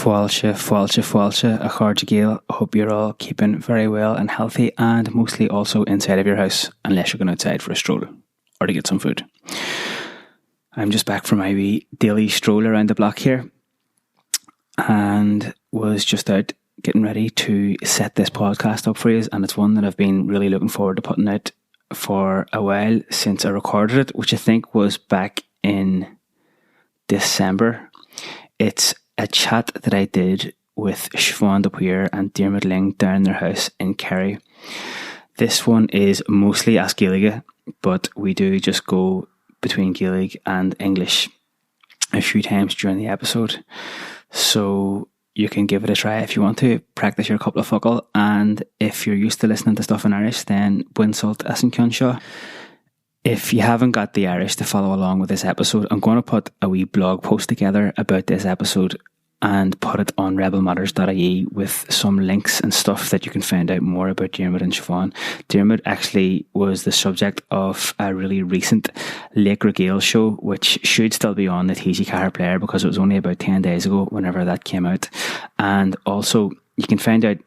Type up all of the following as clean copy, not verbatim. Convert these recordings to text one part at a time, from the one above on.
Fáilte, fáilte, fáilte, a chairde Gael. Hope you're all keeping very well and healthy and mostly also inside of your house unless you're going outside for a stroll or to get some food. I'm just back from my wee daily stroll around the block here and was just out getting ready to set this podcast up for you and it's one that I've been really looking forward to putting out for a while since I recorded it, which I think was back in December. It's a chat that I did with Siobhan de Paor and Diarmuid Lyng down their house in Kerry. This one is mostly as Gaeilge, but we do just go between Gaeilge and English a few times during the episode. So you can give it a try if you want to, practice your cúpla focal, and if you're used to listening to stuff in Irish, then bain sult as an ceann seo. If you haven't got the Irish to follow along with this episode, I'm going to put a wee blog post together about this episode and put it on rebelmatters.ie with some links and stuff that you can find out more about Diarmuid and Siobhan. Diarmuid actually was the subject of a really recent Laochra Gael show, which should still be on the TG4 player because it was only about 10 days ago whenever that came out. And also, you can find out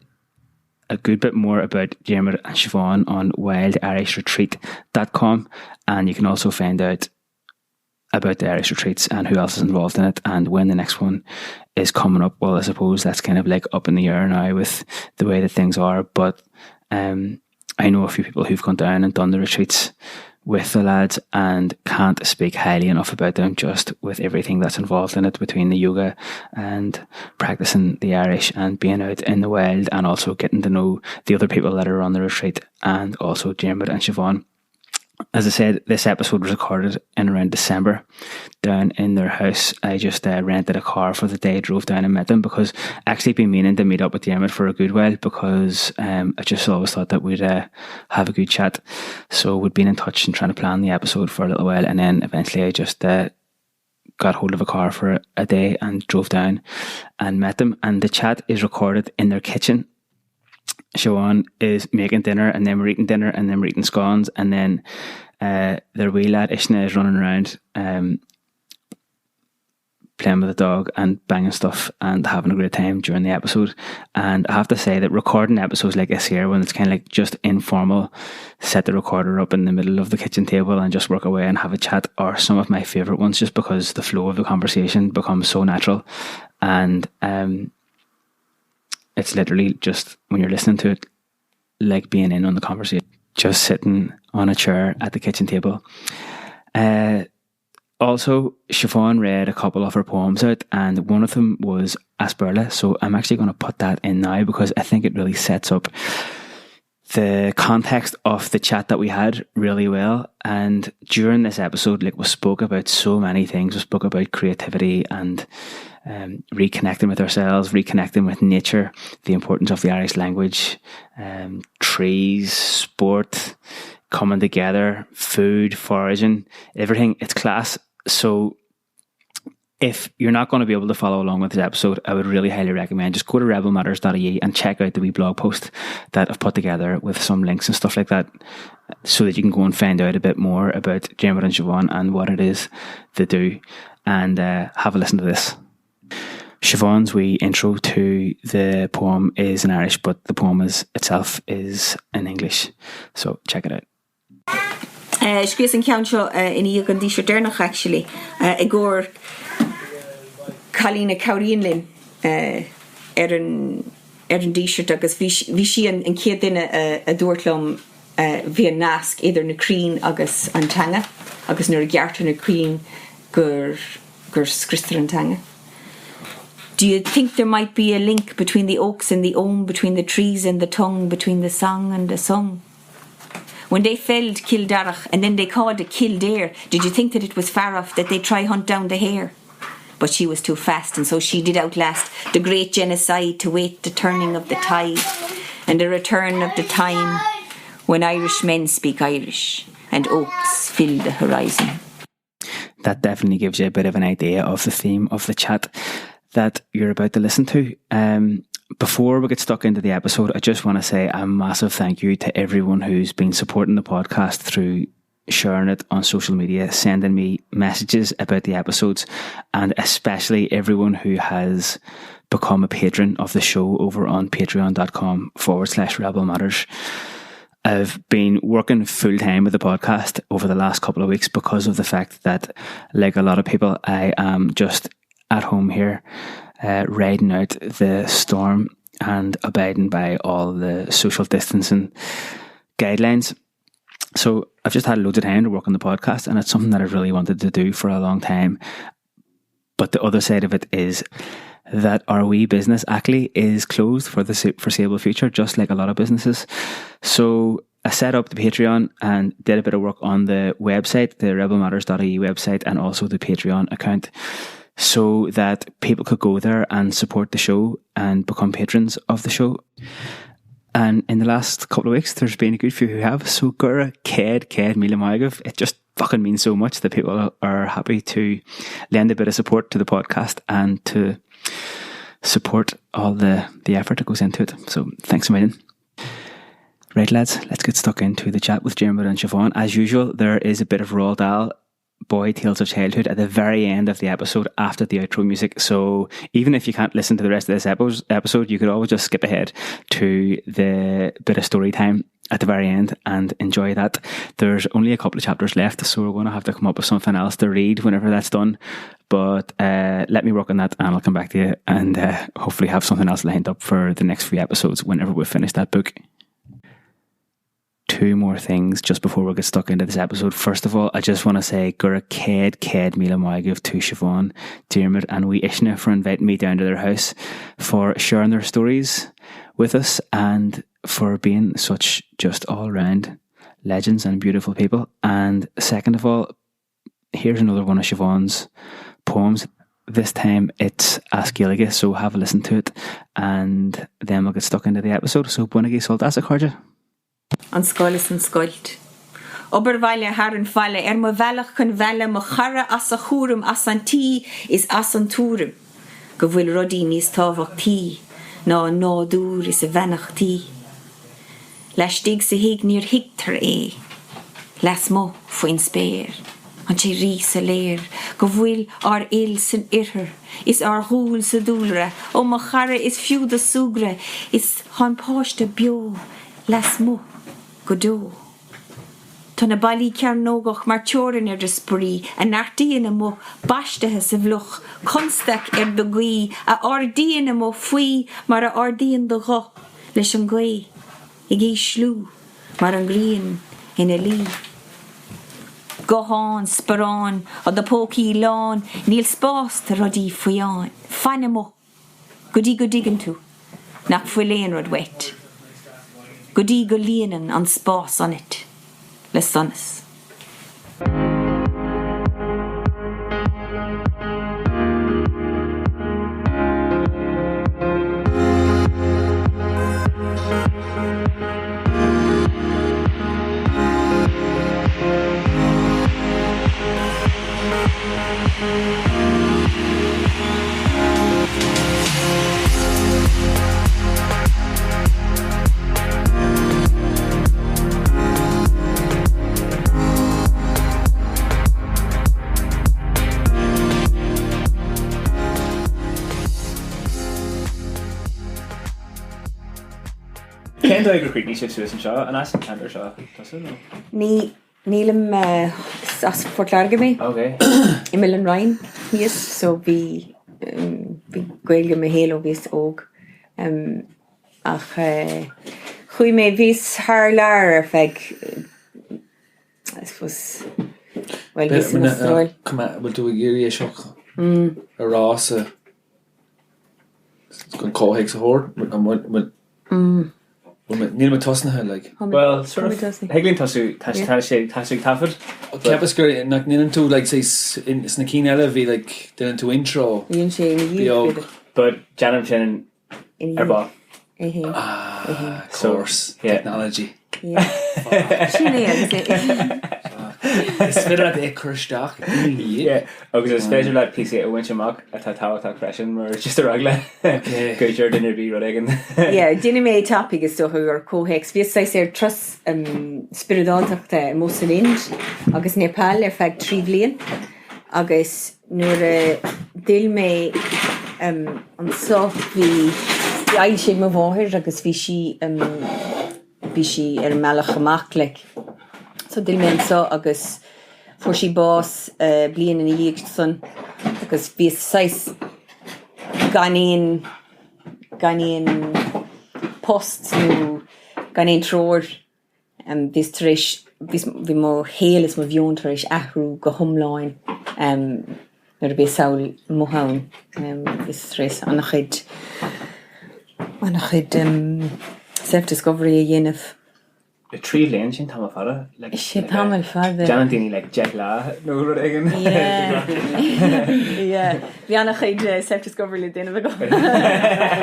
a good bit more about Diarmuid and Siobhan on wildirishretreat.com and you can also find out about the Irish retreats and who else is involved in it and when the next one is coming up. Well, I suppose that's kind of like up in the air now with the way that things are, but um, I know a few people who've gone down and done the retreats with the lads and can't speak highly enough about them just with everything that's involved in it between the yoga and practicing the Irish and being out in the wild and also getting to know the other people that are on the retreat and also Diarmuid and Siobhan. As I said, this episode was recorded in around December down in their house. I just uh, rented a car for the day, drove down and met them because I actually been meaning to meet up with Diarmuid for a good while because um, I just always thought that we'd uh, have a good chat. So we'd been in touch and trying to plan the episode for a little while, and then eventually I just uh, got hold of a car for a day and drove down and met them. And the chat is recorded in their kitchen. Siobhan is making dinner and then we're eating dinner and then we're eating scones and then uh, their wee lad Ishna is running around um, playing with the dog and banging stuff and having a great time during the episode. And I have to say that recording episodes like this here, when it's kind of like just informal, set the recorder up in the middle of the kitchen table and just work away and have a chat, are some of my favorite ones just because the flow of the conversation becomes so natural. And um, it's literally just when you're listening to it, like being in on the conversation, just sitting on a chair at the kitchen table. Uh, also, Siobhan read a couple of her poems out, and one of them was As Béarla. So I'm actually going to put that in now because I think it really sets up the context of the chat that we had really well. And during this episode, like we spoke about so many things. We spoke about creativity and um, reconnecting with ourselves, reconnecting with nature, the importance of the Irish language, um, trees, sport, coming together, food, foraging, everything. It's class. So if you're not going to be able to follow along with this episode, I would really highly recommend just go to rebelmatters.ie and check out the wee blog post that I've put together with some links and stuff like that so that you can go and find out a bit more about Diarmuid and Siobhan and what it is they do and uh, have a listen to this. Siobhan's wee intro to the poem is in Irish, but the poem is itself is in English. So check it out. Scríos an ceann seo i ndiaidh an Díseart deireanach actually i gcomhair cailín a cabhraíonn linn ar an ar an Díseart agus bhí bhí sí an chéad duine a dúirt liom bhí an nasc idir na crainn agus an teanga agus nuair a gearrtar na crainn gur gur scriostar an teanga. Do you think there might be a link between the oaks and the ohm between the trees and the tongue between the song and the sung? When they felled Cill Darach and then they called it Kildare, did you think that it was far off that they'd try hunt down the hare? But she was too fast and so she did outlast the great genocide to wait the turning of the tide and the return of the time when Irish men speak Irish and oaks fill the horizon. That definitely gives you a bit of an idea of the theme of the chat that you're about to listen to. Um, before we get stuck into the episode, I just want to say a massive thank you to everyone who's been supporting the podcast through sharing it on social media, sending me messages about the episodes, and especially everyone who has become a patron of the show over on patreon.com forward slash rebel matters. I've been working full time with the podcast over the last couple of weeks because of the fact that, like a lot of people, I am just at home here, uh, riding out the storm and abiding by all the social distancing guidelines. So I've just had loads of time to work on the podcast, and it's something that I've really wanted to do for a long time. But the other side of it is that our wee business actually is closed for the foreseeable future, just like a lot of businesses. So I set up the Patreon and did a bit of work on the website, the rebelmatters.ie website, and also the Patreon account, so that people could go there and support the show and become patrons of the show. And in the last couple of weeks, there's been a good few who have. So gura céad céad míle maith agaibh. It just fucking means so much that people are happy to lend a bit of support to the podcast and to support all the, the effort that goes into it. So thanks a million. Right, lads, let's get stuck into the chat with Diarmuid and Siobhan. As usual, there is a bit of Roald Dahl Boy Tales of Childhood at the very end of the episode after the outro music. So even if you can't listen to the rest of this episode, you could always just skip ahead to the bit of story time at the very end and enjoy that. There's only a couple of chapters left, so we're going to have to come up with something else to read whenever that's done. But uh, let me work on that and I'll come back to you and uh, hopefully have something else lined up for the next few episodes whenever we finish that book two more things just before we get stuck into this episode. First of all, I just want to say Gura céad céad míle maith agaibh to Siobhan, Diarmuid and wee Uisne for inviting me down to their house, for sharing their stories with us and for being such just all round legends and beautiful people. And second of all, here's another one of Siobhan's poems. This time it's As Gaeilge, so have a listen to it and then we'll get stuck into the episode. So bainigí sult as a chairde. An scoil is an scoilt. Obair bhaile thar an bhfalla ar mo bhealach chun mhealladh mo chara as a chúram as an tí is as an tuairim go bhfuil rudaí níos tábhachtaí ná a nádúr is a bheannachtaí. Laistigh sa thigh níor thuigtear é. Lasmuigh faoin spéir, tá sé rí-soiléir go bhfuil ár fhuil san oirthear is ár dhúil sa dúlra, ó mo chara is fiú do súgradh is tá an páiste beo lasmuigh go deo. Tá na ballaí cearnógach mar teorainn ar do spraoi, a neartaíonn amuigh, baistithe sa bhfliuch, constaic ar do ghuí, a ardaíonn amuigh faoi mar a ardaíonn do ghuth leis an ghaoth, ag ísliú mar an ghrian ina luí. Guthán, sparán, á do pócaí lán, níl spás do rudaí fiáin, fan amuigh go dtí go dtuigeann tú nach bhfuil aon rud uait, go dtí go líonann an spás ionat le sonas. Cén dóigh gur chríochnaigh sibh suas anseo? An as an ceantar seo tusa nó? Ní, nílim, is as Port Láirge mé. Ok. Imeall an Rinn thíos so bhí, bhí Gaeilge i mo shaol ó bhíos óg. Ach chuaigh mé, bhíos thar lear ar feadh, I suppose, bhuel bhíos san Astráil. Bhfuil tú ag iarraidh é seo a rá sa an comhthéacs a thabhairt? An bhfuil, níl mé tosnaithe, like. Well, sort of, thig linn tosú, tá sé tá sé ag taifead. Cheapas gur, nach ndéanann tú, like, say, sna cinn eile bhí, like, déanann tú intro Bhíonn sé ina dhiaidh, beag. b'fhéidir. But déanaim sin ar ball. Ah, of course, technology. Sin é agus é. Is féidir leat é cur isteach ina dhiaidh. Yeah, agus is féidir leat píosaí a bhaint amach atá tábhachtach freisin mar just ar eagla go deir duine ar bith rud éigin. Yeah, déanfaidh mé tapaidh is dócha ar comhthéacs. Bhíos saghas ar turas spioradáltachta amuigh san Ind agus Nepal ar feadh 3 bhliain agus nuair a d'fhill mé anso bhí bhí ailse ag mo mháthair agus bhí sí bhí sí ar an mbealach amach like. So d'fhill mé anso agus fuair sí bás bliain ina dhiaidh san agus bhíos saghas gan aon, gan aon post nó gan aon treoir. Bhíos tar éis, bhíos, bhí mo shaol is mo mheon tar éis athrú go hiomlán nuair a bhíos thall amuigh ann. Bhíos tar éis an-chuid, an-chuid self-discovery a dhéanamh. 3 bhliain sin tamall fada. Like, Sin tamall fada. Déanann daoine like 10 lá nó rud éigin. Yeah. Yeah. Bhí an-chuid self-discovery le déanamh agam.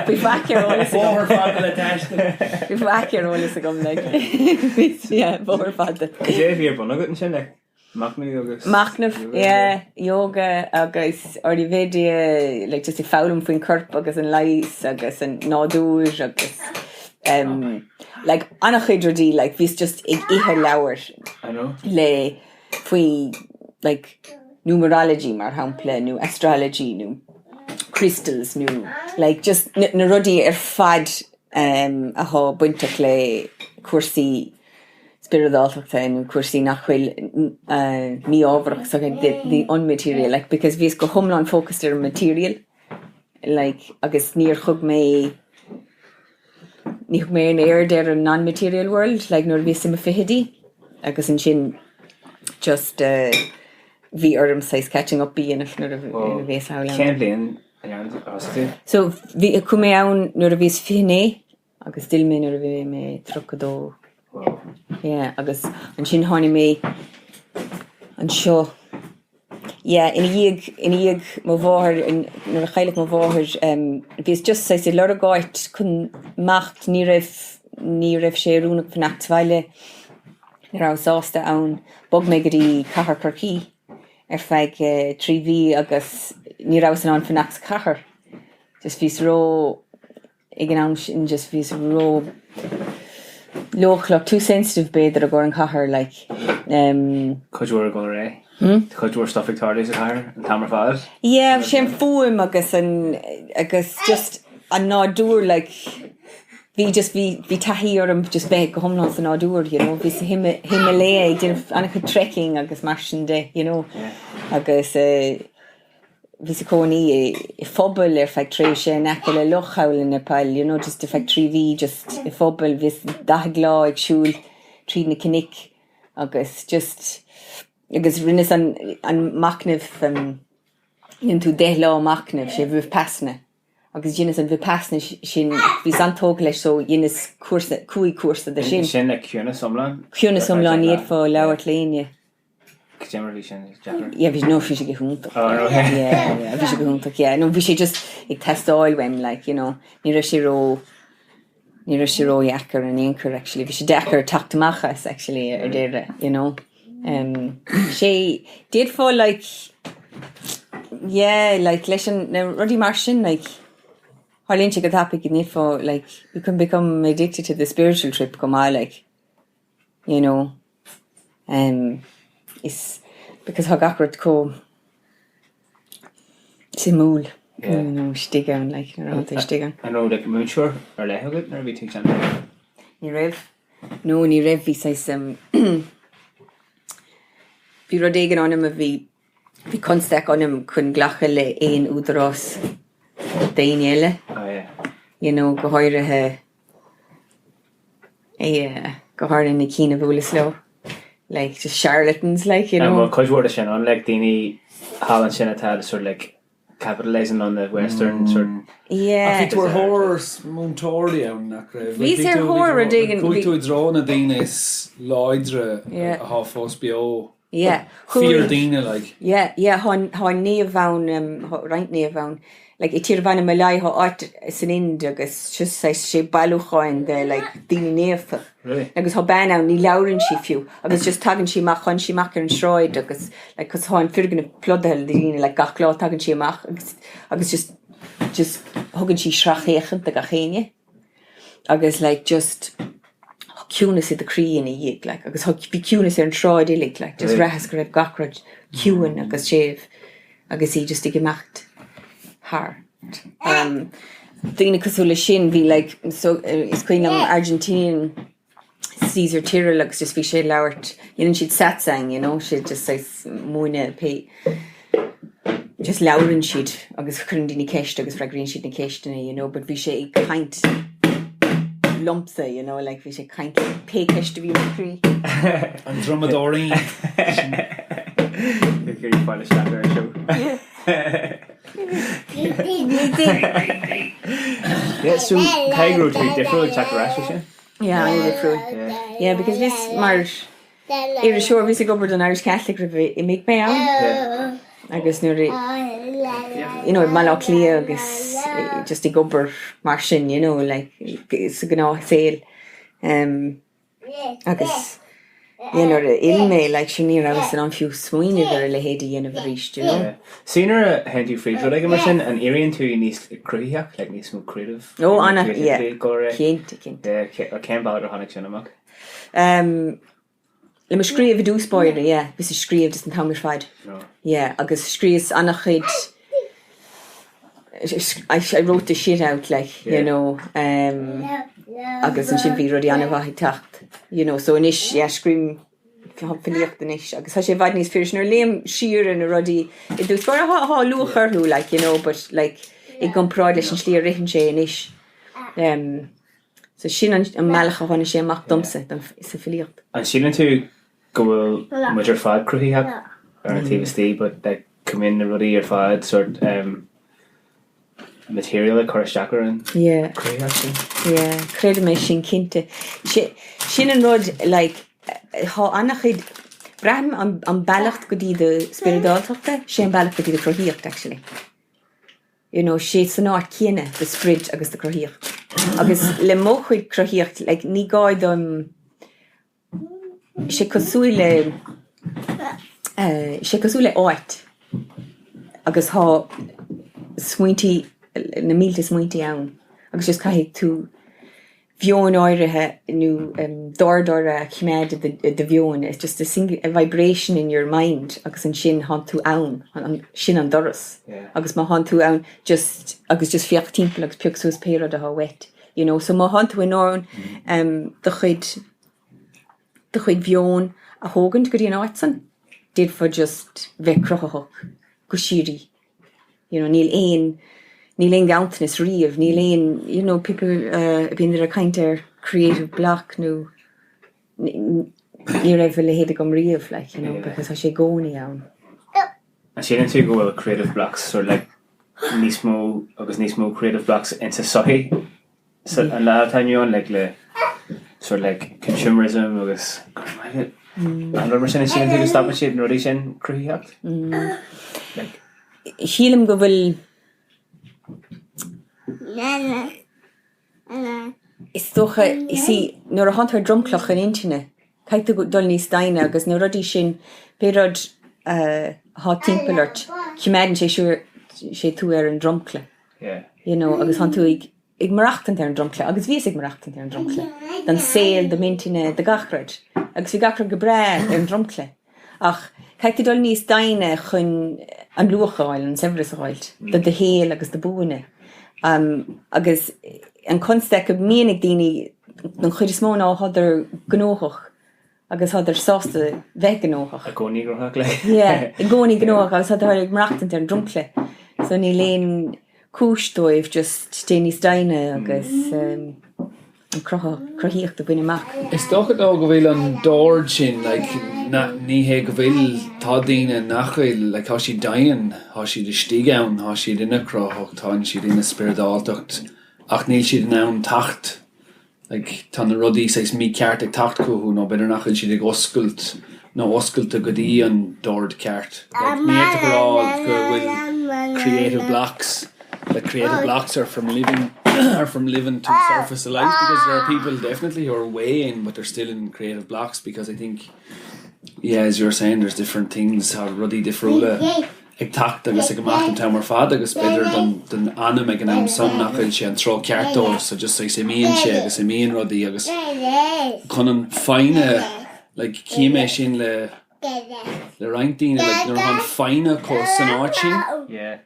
Bhí faic ar eolas agam. Bóthar fada le taisteal. Bhí faic ar eolas agam like. Yeah, bóthar fada. Cad é a bhí ar bun agat ansin like? Machnamh agus. Machnamh, yeah, yoga agus Ayurveda, like just ag foghlaim faoin corp agus an leigheas agus an nádúr agus um, like an-chuid rudaí, like bhíos just ag ithe leabhair I know. le faoi like numerology mar shampla nó astrology nó crystals nó like just na, na rudaí ar fad um, athá bainteach le cúrsaí spioradáltachta nó cúrsaí nach bhfuil mí-ámharach so the the unmaterial like because bhíos go hiomlán focused ar an material like agus níor thug mé ní thug mé aon aird ar an non-material world like nuair a bhíos i mo fichidí agus ansin just eh bhí orm saghas catching up a dhéanamh nuair a bhíos thall ann. Cén bhliain a dhearna tú, a thosaigh tú? So bhí, chuaigh mé ann nuair a bhíos 29 Agus d'fhill mé nuair a bhí mé 32. Wow. Yeah, agus ansin tháinig mé anseo. Yeah, ina dhiaidh, ina dhiaidh mo mháthair, nuair a cailleadh mo mháthair, em, bhíos just saghas ag lorg áit chun imeacht, ní raibh, ní raibh sé oiriúnach fanacht sa bhaile, ní rabhas sásta ann. Bhog mé go dtí cathair Chorcaí ar feadh eh, 3 mhí agus ní rabhas in ann fanacht sa chathair. Just bhíos ró, ag an am sin just bhíos ró leochaileach, too sensitive b'fhéidir i gcomhair an chathair like um. Cuid mhór ag dul ar aghaidh. Hmm? Cuid mhór stuff ag tarlú sa chathair an t-am ar fad. Yeah, sé an fuaim agus an agus just an nádúr like bhí just bhí bhí taithí orm just bheith go hiomlán sa nádúr you know bhí sa Himalaya ag déanamh an-chuid trekking agus mar sin de you know Yeah. agus eh Bhíos ag cónaí i phuball ar feadh tréimhse in aice le loch thall i Nepal, you know, just ar feadh 3 mhí just i phuball, bhíos 40 lá ag siúl tríd na cnoic agus just, agus rinneas an, an machnamh, dhéanann tú 10 lá machnaimh, sé Vipassana, agus dheineas an Vipassana sin, bhíos an-tógtha leis so dheineas cúrsa, cúig chúrsa de sin. Sin like ciúnas iomlán? Ciúnas iomlán, ní fhéadfá labhairt le éinne. Cad é mar a bhí sin deacair? Yeah, bhí, no, bhí sé go hiontach. Oh, okay. Yeah, yeah, bhí sé go hiontach, yeah. No, bhí sé just ag teastáil uaim, like, you know, ní raibh sé ró, ní raibh sé ró-dheacair in aon chor, actually. Bhí sé deacair teacht amach as, actually, ar deireadh, you know. Um, sé, d'fhéadfá, like, yeah, like, leis an, na rudaí mar sin, like, tharlaíonn sé go tapaidh go ndéanfá, like, you can become addicted to the spiritual trip go maith, like, you know. Um, is because tá gach rud chomh suimiúil Yeah. you know, istigh ann, like, nuair atá tú istigh ann. An raibh like múinteoir ar leith agat nuair a bhí tú ag déanamh? Ní raibh. No, ní raibh, bhí saghas um, bhí rud éigin ionam a bhí, bhí constaic ionam chun glacadh le aon údarás d'éinne eile, Oh yeah. you know, go háirithe Yeah, go háirithe na cinn a bhuaileas leo. Like, just charlatans, like, you An know. bhfuil cuid mhór de sin ann, like, daoine thall ansin atá sort of like capitalising on the western sort of Yeah. Ach bhí tú ar thóir múinteoirí ann, nach raibh? Bhíos ar thóir rud éigin, Chuaigh bhí- tú i dtreo na daoine is láidre Yeah. atá fós beo. Yeah. Fíor Chuaigh- daoine, like. Yeah, yeah, tá tá naomh ann, um, tá roinnt naomh ann. like i Tír Bhana Malai thá áit san Ind agus just saghas sé bailiúcháin de like daoine naofa. Really? Agus thá bean ann ní labhrann sí fiú agus just tagann sí amach tánn sí amach ar an sráid agus like cos thá an foirgneamh plodaithe le daoine like gach lá tagann sí amach agus agus just just thugann sí sracfhéachaint do gach éinne agus like just thá ciúnas i do chroí ina dhiaidh like agus thá bhí ciúnas ar an sráid uilig like just bhraitheas go raibh gach rud ciúin agus séimh agus í just ag imeacht thart. Um daoine cosúil leis sin bhí like so is cuimhin liom Argentinian Cesar Tyrrell agus just bhí sé ag labhairt, dhéanann siad satsang you know, siad just saghas múineadh pé, just labhrann siad agus cuireann daoine ceist agus freagraíonn siad na ceisteanna you know but bhí sé ag caint liomsa you know like bhí sé ag caint pé ceist a bhí i mo chroí. An drumadóirín. Ag iarraidh fáil isteach ar an seó. Yeah, so caithfidh go raibh tú difriúil ag teacht ar ais ansin? Yeah, an-difriúil. Yeah, because bhíos mar iriseoir, bhíos ag obair don Irish Catholic roimh a imigh mé ann. Agus nuair a, you know, i mBaile Átha Cliath agus just ag obair mar sin, you know, like, sa ghnáthshaol. Um, Agus yeah nuair a fhill mé like sin ní rabhas in ann fiú smaoineamh ar a leithéid a dhéanamh arís, you know. See nuair a théann tú fríd rud éigin mar sin, an éiríonn tú níos cruthaitheach, like níos mó creative? Ó ana, yeah, cinnte, cinnte. Yeah, cén bealach ar tháinig sin amach? Um, le mo scríobh i dtús báire, yeah, bhíos ag scríobh just an t-am ar fad. Yeah, agus scríos an-chuid I wrote the shit out like, you know, um, agus ansin bhí rudaí an-mhaith ag teacht, you know, so anois, yeah, scríobhaim filíocht anois agus tá sé i bhfad níos fíor nuair a léim siar ar na rudaí i dtús báire, tá tá luach orthu like, you know, but like i gcomparáid leis an slí a ritheann sé anois. Um, so sin an an mbealach a tháinig sé amach domsa sa filíocht. An síleann tú go bhfuil muid ar fad cruthaitheach ar an taobh istigh but like go mbíonn na rudaí ar fad sort um material ag cur isteach ar an Yeah. cruthaitheacht sin. Yeah, creidim é sin cinnte. Sin an rud like thá an-chuid, braithim an an bealach go dtí do spioradáltachta, sé an bealach go dtí do chruthaíocht actually. You know, sé san áit céanna do sprid agus do chruthaíocht. Agus le mo chuid cruthaíocht like ní gá dom sé cosúil le sé cosúil le áit agus thá smaointí, na mílte smaointí ann agus just caithfidh tú mheon áirithe nó dord áirithe a choimeád i do mheon, it's just a single, a vibration in your mind agus ansin thánn tú ann, sin an doras agus má thánn tú ann just, agus just féach timpeall agus pioc suas pé rud athá uait. You know, so má thánn tú in ann do chuid, do chuid mheon a thógaint go dtí an áit san, d'fhéadfá just bheith cruthaitheach go síoraí. You know, níl aon, níl aon ghanntanas riamh, níl aon, you know, people a bhíonn ag caint ar creative block nó ní raibh a leithéid agam riamh, like, you know, because tá sé i gcónaí ann. An síleann tú go bhfuil creative blocks sort of like níos mó agus níos mó creative blocks insa sochaí sa an lá atá inniu ann like le sort of like consumerism agus an rud mar sin an síleann tú go stopann siad na rudaí sin cruthaitheacht? Like. Sílim go bhfuil Is dócha, you see, nuair a thánn tú ar dromchlach an intinne, caithfidh tú dul níos doimhne agus na rudaí sin, pé rud athá timpeall ort, coimeádann sé siúr, sé tú ar an dromchla, you know, agus thánn tú ag, ag maireachtaint ar an dromchla agus bhíos ag maireachtaint ar an dromchla, don saol, do m'intinne, do gach rud agus bhí gach rud go breá ar an dromchla. Ach caithfidh tú dul níos doimhne chun an luach a fháil, an saibhreas a fháilt do do shaol agus do buanna. Agus an constaic a mbíonn ag daoine don chuid is mó ná thádar gnóthach agus thádar sásta bheith gnóthach. I gcónaí gnóthach like. Yeah, i gcónaí gnóthach agus thádar ag maireachtaint ar an dromchla. So níl aon cúis dóibh just dul níos doimhne agus an cruthaíocht a bhaint amach. Is dócha though go bhfuil an dord sin like ní hé go bhfuil, tá daoine nach bhfuil like tá siad doimhin, tá siad istigh ann, tá siad ina cruthaitheacht, tá siad ina spioradáltacht ach níl siad in ann teacht like tá na rudaí saghas mícheart ag teacht chucu nó b'fhéidir nach bhfuil siad ag oscailt nó oscailte go dtí an dord ceart. Like ní fhéadfadh a rá go bhfuil creative blocks. Like creative blocks are from living are from living to surface of life because there are people definitely who are way in but they're still in creative blocks because I think yeah as you're saying there's different things tá rudaí difriúla ag teacht agus ag imeacht an t-am ar fad agus b'fhéidir don don anam ag an am san nach bhfuil sé an treo ceart dóibh so just saghas imíonn sé agus imíonn rudaí agus chun an foighne like chím é sin le le roinnt daoine like nuair atá an foighne acu san áit sin Yeah.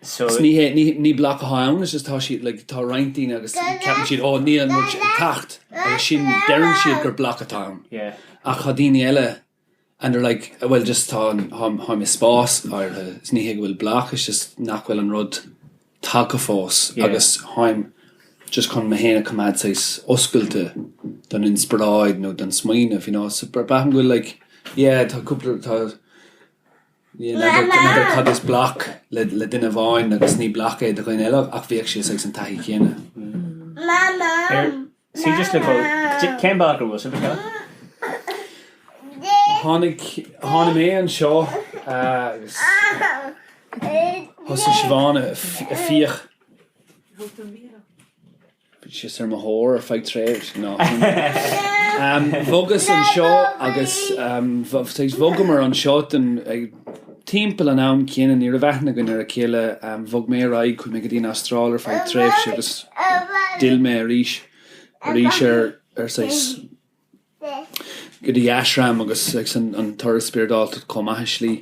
So Is ní hé, ní, ní block atá ann, is just tá siad, like, tá roinnt daoine agus ceapann siad, oh, níl an rud sin ag teacht, agus sin, deireann siad gur block atá ann. Yeah. Ach tá daoine eile, and they're like, well, just tá, tá, táim i spás áirithe, is ní hé go bhfuil block, it's just nach bhfuil an rud tagtha fós, Yeah. agus táim just chun mé féin a choimeád saghas oscailte don inspioráid nó don smaoineamh, you know, so braithim go bhfuil, like, yeah, tá cúpla, tá, N'fheadar cad is block le duine amháin agus ní block é do dhuine eile ach bheadh sé saghas an taithí chéanna. So just le dul, cén bealach a bhfuil sibh a chéile? Tháinig, tháinig mé anseo agus thosaigh Siobhán ag fiach. Bhí sí ar mo thóir ar feadh tréimhse. Ná. Bhogas anseo agus saghas bhogamar anseo den timpeall an am céanna, ní raibh aithne againn ar a chéile. Bhog mé ar aghaidh, chuaigh mé go dtí an Astráil ar feadh tréimhse agus d'fhill mé arís, arís ar ar saghas go dtí ashram agus agus an turas spioradálta chomh maith i slí.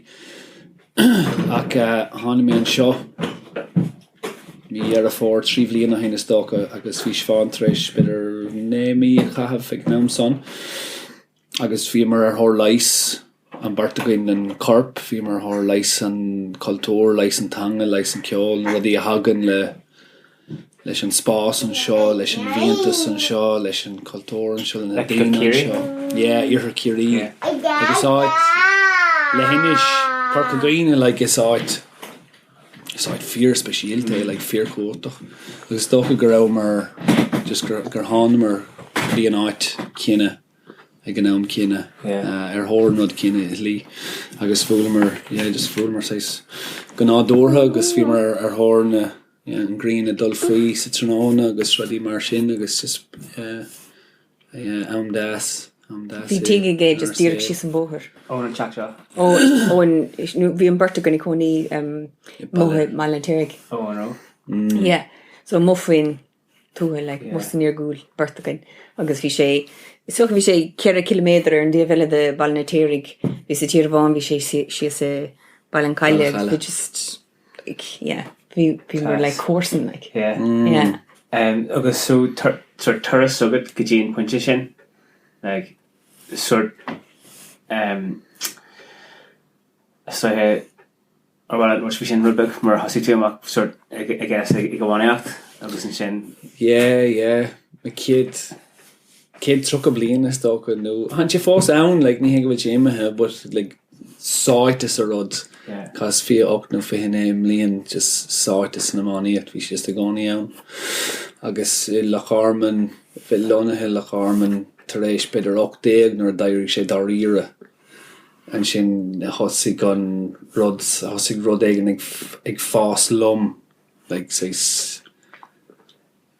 Ach tháinig mé anseo mí Dheireadh Fómhair 3 bhliain ó shin is dócha agus bhí Siobhán tar éis b'fhéidir 9 mí a chaitheamh ag an am san agus bhíomar ar thóir leighis an bheirt againn, an corp, bhíomar ar thóir leighis an cultúr, leighis an teanga, leighis an ceol, na rudaí a thagann le leis an spás anseo, leis an bhfiántas anseo, leis an cultúr anseo, le na daoine anseo. Yeah, Iarthar Chiarraí. Like is áit leithinis Corca Dhuibhne like is áit is áit fíor-speisialta é, like fíorchumhachtach. Agus is dócha go rabhamar just gur gur thánamar go dtí an áit chéanna ag an am céanna ar thóir an rud céanna i slí agus bhuaileamar yeah just bhuaileamar saghas go nádúrtha agus bhíomar ar thóir na yeah an ghrian ag dul faoi sa tráthnóna agus rudaí mar sin agus just yeah yeah am deas am deas Bhí tigh aige just díreach síos an bóthar. Ón an teach seo? Ó ó an nó bhí an beirt againn ag cónaí amuigh i mBaile an Fheirtéaraigh. Ó an raibh? Yeah so amuigh faoin tuath like amuigh san iargúil beirt againn agus bhí sé is dócha bhí sé 4 ciliméadar ar an dtaobh eile de Baile an Fheirtéaraigh bhí sa Tír Bhán bhí sé síos i Baile an Chollaigh agus bhí just like yeah bhí bhíomar like comharsan like yeah yeah. Um, agus so sort turas agat go dtí an pointe sin like sort um, so Or well, bhí sin rud beag mar thosaigh tú amach sort I guess ag iománaíocht agus ansin. Yeah, yeah, na chéad, chéad 30 bliain is dócha nó tá sé fós ann like ní hé go bhfuil sé imithe but like sáite sa rud Yeah. Chaitheas 28 nó 29 mbliain just sáite san iománaíocht, bhí sé just i gcónaí ann. Agus i Loch Garman, bheith lonnaithe i Loch Garman tar éis b'fhéidir 18 nuair a d'éirigh sé dáiríre. Ansin thosaigh an rud, thosaigh rud éigin ag, ag fás liom, like saghas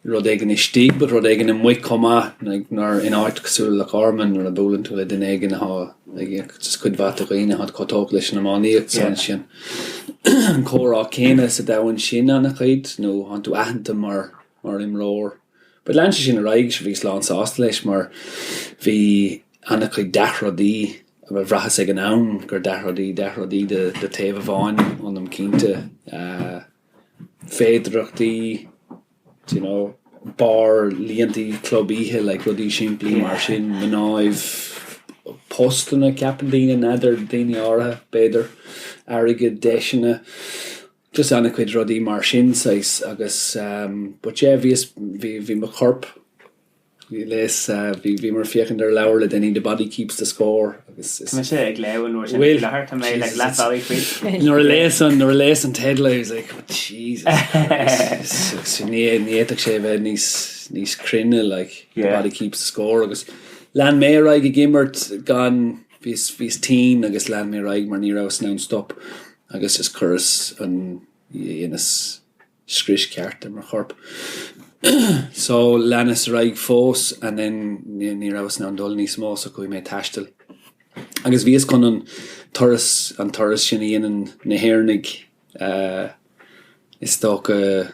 rud éigin istigh but rud éigin amuigh chomh maith, like nuair, in áit cosúil le Loch Garman nuair a buaileann tú le duine éigin atá, like just cuid mhaith de dhaoine atá chomh tógtha leis an iománaíocht so ansin an comhrá céanna sa domhan sin an-chuid nó tánn tú aitheanta mar, mar imreoir. But lean sé sin ar aghaidh, bhíos lán sásta leis mar bhí an-chuid dea-rudaí, bhuel bhraitheas ag an am gur dea-rudaí, dea-rudaí de taobh amháin ionam cinnte, féidireachtaí, do you know, beáir líontaí club oíche, like rudaí simplí mar sin, mnáibh, postanna ceapann daoine, n'fheadar, daoine áirithe b'fhéidir, airgead, deiseanna. Just an-chuid rudaí mar sin saghas agus but yeah bhíos, bhí, bhí mo chorp, léas, bhí, bhíomar ag féachaint ar leabhar le déanaí The Body Keeps the Score agus is. Tá mise ag léamh an leabhar sin faoi láthair, tá mé like leath bealaigh fríd. Nuair a léas an, nuair a léas an teideal I was like oh Jesus Christ ní, ní fhéadfadh sé a bheith níos, níos cruinne like The Body Keeps the Score agus lean mé ar aghaidh ag imirt gan, bhíos, bhíos tinn agus lean mé ar aghaidh mar ní rabhas in ann stop. Agus just chuireas an, dheineas. scrios ceart ar mo chorp. So leanas ar aghaidh fós and then ní rabhas in ann dul níos mó so chuaigh mé ag taisteal. Agus bhíos chun an turas, an turas sin a dhéanann na hÉireannaigh is dócha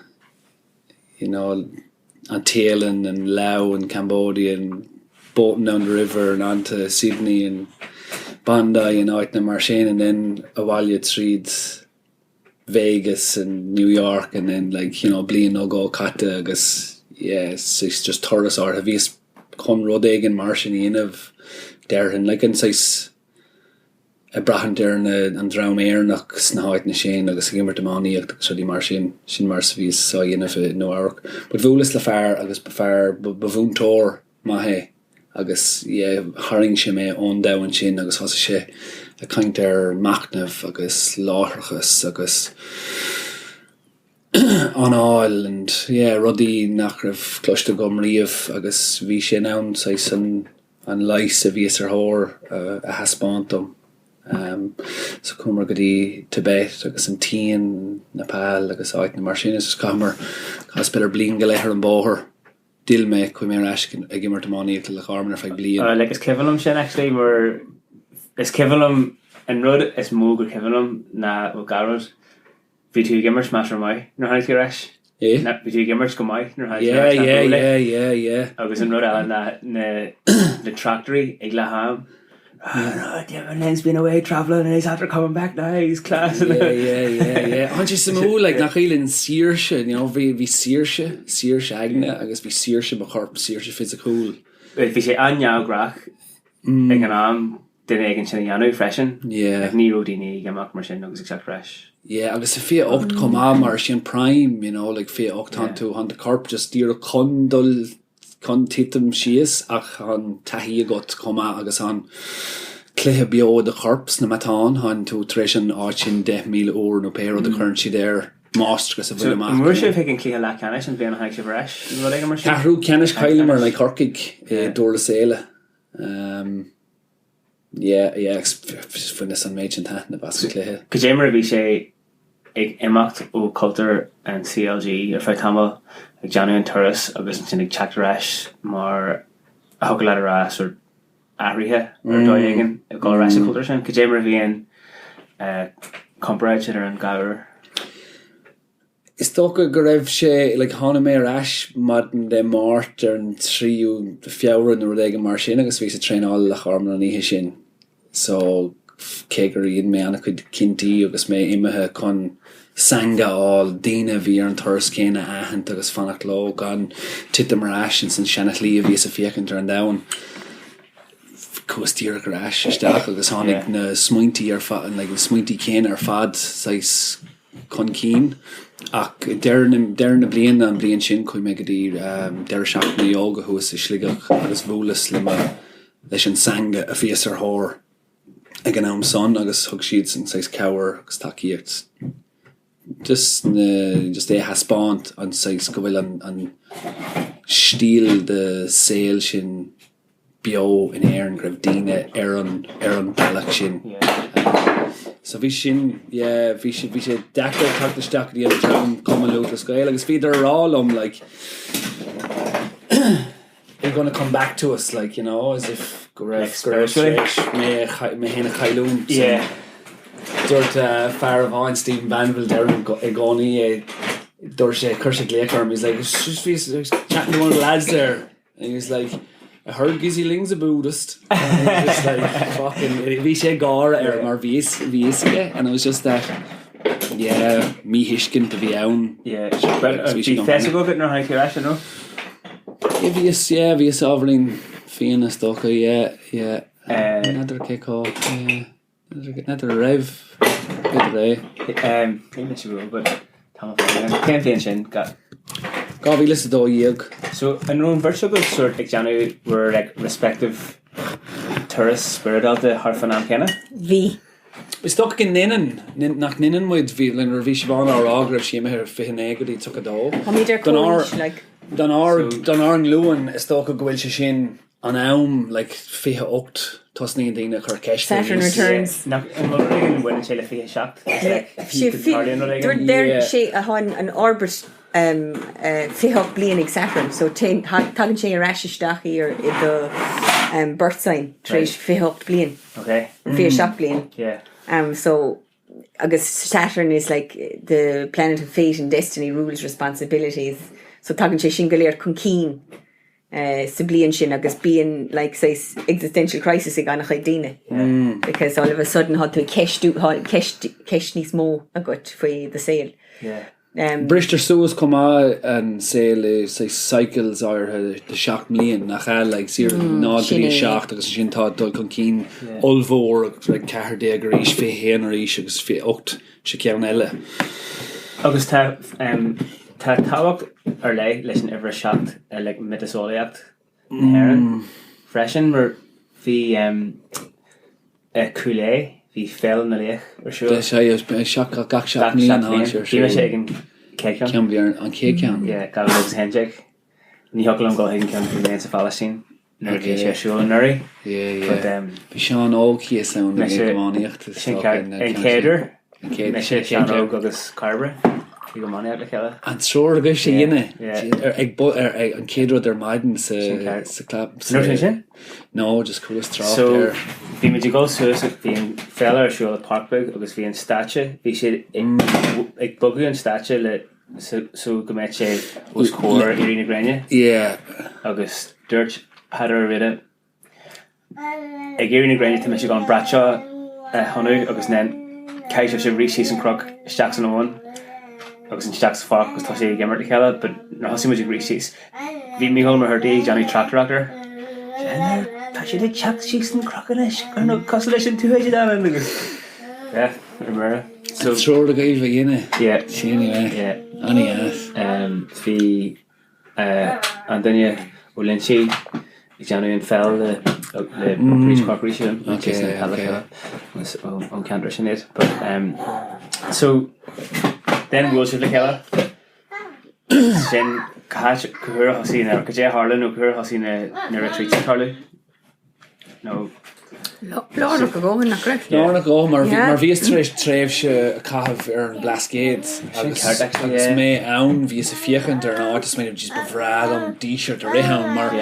you know an Téalainn and Laos and Cambodia and boating down the river and on to Sydney and Bondi and áiteanna mar sin and then abhaile tríd Vegas and New York and then like you know bliain nó dhó caite agus yeah it's just turas áirithe. Bhíos chun rud éigin mar sin a dhéanamh déarfainn like an saghas ag braithint ar na an dream Éireannach sna háiteanna sin agus ag imirt iománaíocht agus rudaí mar sin, sin mar a bhíos á dhéanamh i Nua Eabhrac. But bhuaileas le fear agus ba fear ba mhúinteoir maith é agus yeah tharraing sé mé ón domhan sin agus thosaigh sé ag caint ar machnamh agus láithreachas agus anáil and yeah rudaí nach raibh cloiste agam riamh agus bhí sé in ann saghas an an leigheas a bhíos ar thóir a thaispeáint dom. So chuamar go dtí Tibet agus an tSín, Nepal agus áiteanna mar sin is chaitheamar, chaitheas b'fhéidir bliain go leith ar an bóthar. D'fhill mé, chuaigh mé ar ais ag imirt iománaíocht le Loch Garman ar feadh bliain. Like is cuimhin liom sin actually mar is cuimhin liom an rud is mó gur cuimhin liom ná bhuel dhá rud. Bhí tú ag imirt measartha maith nuair a tháinig tú ar ais. Eh? Bhí tú ag imirt go maith nuair a tháinig tú ar ais. Yeah, yeah, yeah, yeah, yeah. Agus an rud eile ná na na tráchtairí ag leath am. Oh, Diarmuid Lynn's been away travelling and he's after coming back now, he's class. Yeah, yeah, yeah, yeah. Tá sé suimiúil, like, nach bhfuil an saoirse, you know, bhí, bhí saoirse, saoirse aigne agus bhí saoirse mo chorp, saoirse fisiciúil. Bhí sé an-neamhghnách ag an am duine éigin sin a dhéanamh freisin. Yeah. Like, ní raibh daoine ag imeacht mar sin agus ag teacht ar ais. Yeah, agus sa 28 chomh maith mar sin prime, you know, like 28 tánn tú, tánn do chorp just díreach chun dul chun titim síos ach tánn taithí agat chomh maith agus tánn cluiche beo i do chorp sna matáin, tánn tú tar éis an áit sin 10,000 uair nó pé rud a chuireann siad air máistreachas a So, bhaint amach. an bhfuair sibh chuig an cluiche leathcheannais an bhliain a tháinig sibh ar ais nó rud éigin mar sin? Ceathrú ceannais chailleamar in aghaidh Chorcaigh i Durlas Éile. Yeah, yeah, agus bhaineas an méid sin taitneamh as an chluiche. Cad é mar a bhí sé ag imeacht ó chultúr an CLG ar feadh tamaill, ag déanamh an turas agus ansin ag teacht ar ais mar a thiocfadh leat a rá sórt athraithe ar dóigh éigin, ag dul ar ais sa chultúr sin? Cad é mar a bhí an comparáid idir an dhá uair? Is dócha go raibh sé, like, tháinig mé ar ais maidin Dé Máirt ar an 3ú Feabhra nó rud éigin mar sin agus bhíos ag traenáil le Loch Garman an oíche sin so cé gur dhein mé an-chuid cinntí agus mé imithe chun sangha a fháil, daoine a bhí ar an turas céanna a aithint agus fanacht leo gan titim ar ais ins an seana-shlí a bhíos ag féachaint ar an domhan. Chuas díreach ar ais isteach agus tháinig na smaointí ar fad, like, na smaointí céanna ar fad saghas chun cinn. Ach deireadh na, deireadh na bliana, an bhliain sin, chuaigh mé go dtí deireadh seachtaine ióga thuas i Sligeach agus bhuaileas le mo, leis an sangha a bhíos ar thóir ag an am san agus thug siadsan saghas cabhair agus tacaíocht just na, just é a thaispeáint an saghas go bhfuil an, an stíl de saol sin beo in Éirinn, go raibh daoine ar an, ar an bealach sin. So bhí sin, yeah, bhí sé, bhí sé deacair teacht isteach go dtí an dream Cumann Lúthchleas Gael agus bhíodar a rá liom like you're gonna come back to us like, you know, as if go raibh, go raibh tar éis mé a, mé féin a chailliúint. Yeah. Dúirt fear amháin, Stephen Banville, deirim i gcónaí é, dúirt sé, chuir sé glaoch orm, he's like, just chatting to one of the lads there. And he was like, I heard Gizzy Ling's a Buddhist. And he was just like, fucking, bhí sé ag gáire air mar bhí bhí fhios aige and it was just that, yeah, míthuiscint a bhí ann. Yeah, but bhí fios agat nuair a tháinig tú ar ais, an raibh? Yeah, bhí fhios, yeah, bhí fhios ábhairín fíona is dócha, yeah, yeah. N'fheadar cé chomh, yeah. N'fheadar an raibh, b'fhéidir é. Níl mise ró but tá mé fáil. Cén bhliain sin? 2012. So an raibh an bheirt agaibh sort ag déanamh bhur like respective turas spioradálta thart fán am céanna? Bhí. Is dócha go ndeineann, nach ndeineann muid, bhí, nuair a bhí Siobhán á rá go raibh sí imithe ar 29 go dtí 32. Táimid ar comhaois, like. Don ár, don ár nglúin is dócha go bhfuil sé sin. An am like 28 tosnaíonn daoine ag cur ceisteanna Saturn níos. returns. Nach an bhfuil rud éigin a bhaineann sé le 27? It's like Sé go dtarlaíonn rud éigin. Dúirt deir sé a tháin an orbit 28 bliain ag Saturn so téann tagann sé ar ais isteach i i do birth sign tar éis 28 bliain. Okay. 27 bliain. Yeah. So agus Saturn is like the planet of fate and destiny rules responsibilities so tagann sé sin go léir chun cinn sa bliain sin agus bíonn like saghas existential crisis ag an-chuid daoine because all of a sudden tá tú ag ceistiú tá ceist ceist níos mó agat faoi do saol. Yeah. Bristear suas chomh maith an saol i saghas cycles áirithe de 7 mbliain, nach ea? Like 0 0 go dtí 7 agus ansin tá dul chun cinn ollmhór agus like 14 arís, 21 arís agus 28 sa cheann eile. Agus tá tá tábhacht ar leith leis an uimhir 7 i like miotaseolaíocht na hÉireann freisin mar bhí i Cúil Aodha bhí Féile na Laoch ar siúl. Gach 7 mbliana tá sé ar siúl. Bhí mise ag an chéad cheann. An chéad cheann. Yeah, 2011. Ní thiocfadh liom dul chuig an ceann a bhí mé sa Phalaistín. nuair a bhí sé ar siúl anuraidh. Yeah, yeah. Bhí Seán Óg thíos ann ag iománaíocht. Sin ceart. An chéad uair. Mise, Seán Óg agus Cairbre ag iománaíocht le chéile. An triúr agaibh a dhéanamh ag an chéad rud ar maidin sa club. An raibh sin? No, just chualas trácht So bhí muid ag dul suas, bhí an féile ar siúl i Páirc Beag agus bhí an stáitse, bhí siad ag bogadh an stáitse le so go mbeadh sé os comhair éirí na gréine. Yeah. Agus dúirt Peadar Ó Riada, ag éirí na gréine tá mise ag dul an brat seo a thonnadh agus then caithfidh sibhse rith síos an cnoc isteach san abhainn agus isteach sa pháirc agus tosaí ag imirt le chéile but nuair a thosaigh muid ag rith síos bhí Mícheál Ó Muircheartaigh ag déanamh tráchtaireacht air. Tá siad ag teacht síos an cnoc anois cosúil leis an Tuatha Dé Danann agus yeah, ar mire. So triúr agaibh a dhéanamh. Yeah. Sin é. Yeah. An-dheas. Bhí an duine ó Loinsigh ag déanamh an pheil le le Corcaigh Corcaigh sin. Okay, okay. Agus ón ceantar sin iad. But so then bhuail sibh le chéile. Sin cá háit cá huair a thosaigh na cad é a tharla nó cá huair a thosaigh na na retreats ag tarlú? Nó. Lárnach a dhóthain, nach raibh? Lárnach a dhóthain, mar mar bhíos tar éis tréimhse a chaitheamh ar an mBlascaod agus agus mé ann bhíos ag féachaint ar an áit is smaoineamh jeez ba bhreá liom díseart a rith ann mar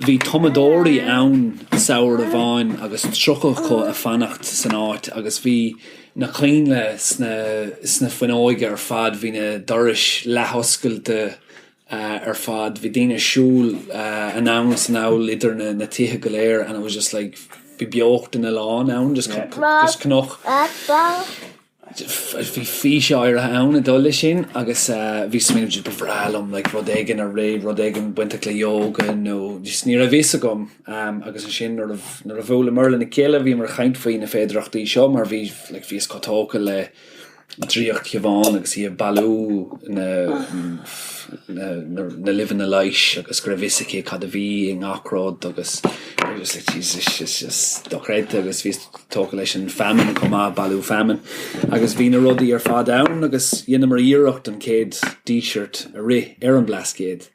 bhí tumadóirí ann samhradh amháin agus 30 acu ag fanacht san áit agus bhí na coinnle sna sna fuinneoige ar fad, bhí na dorais leathoscailte ar fad. Bhí daoine ag siúl anonn is anall idir na tithe go léir and it was just like bhí beocht an oileáin ann just just cnoc. Bhí fís áirithe ann ag dul leis sin agus bhí smaoineamh just ba bhreá liom like rud éigin a rith, rud éigin bainteach le yoga nó just ní raibh fhios agam agus ansin nuair a nuair a bhuaileamar lena chéile bhíomar ag caint faoi na féidearthachtaí seo mar bhí like bhíos chomh tógtha le draíocht Shiobhán agus í ag bailiú na na luibheanna leighis agus go raibh fhios aici cad a bhí i ngach rud agus just like Jesus it's just dochreidte agus bhíos tógtha leis an feamainn chomh maith, bailiú feamainn agus bhí na rudaí ar fad ann agus dheineamar iarracht an chéad díseart a rith ar an Blascaod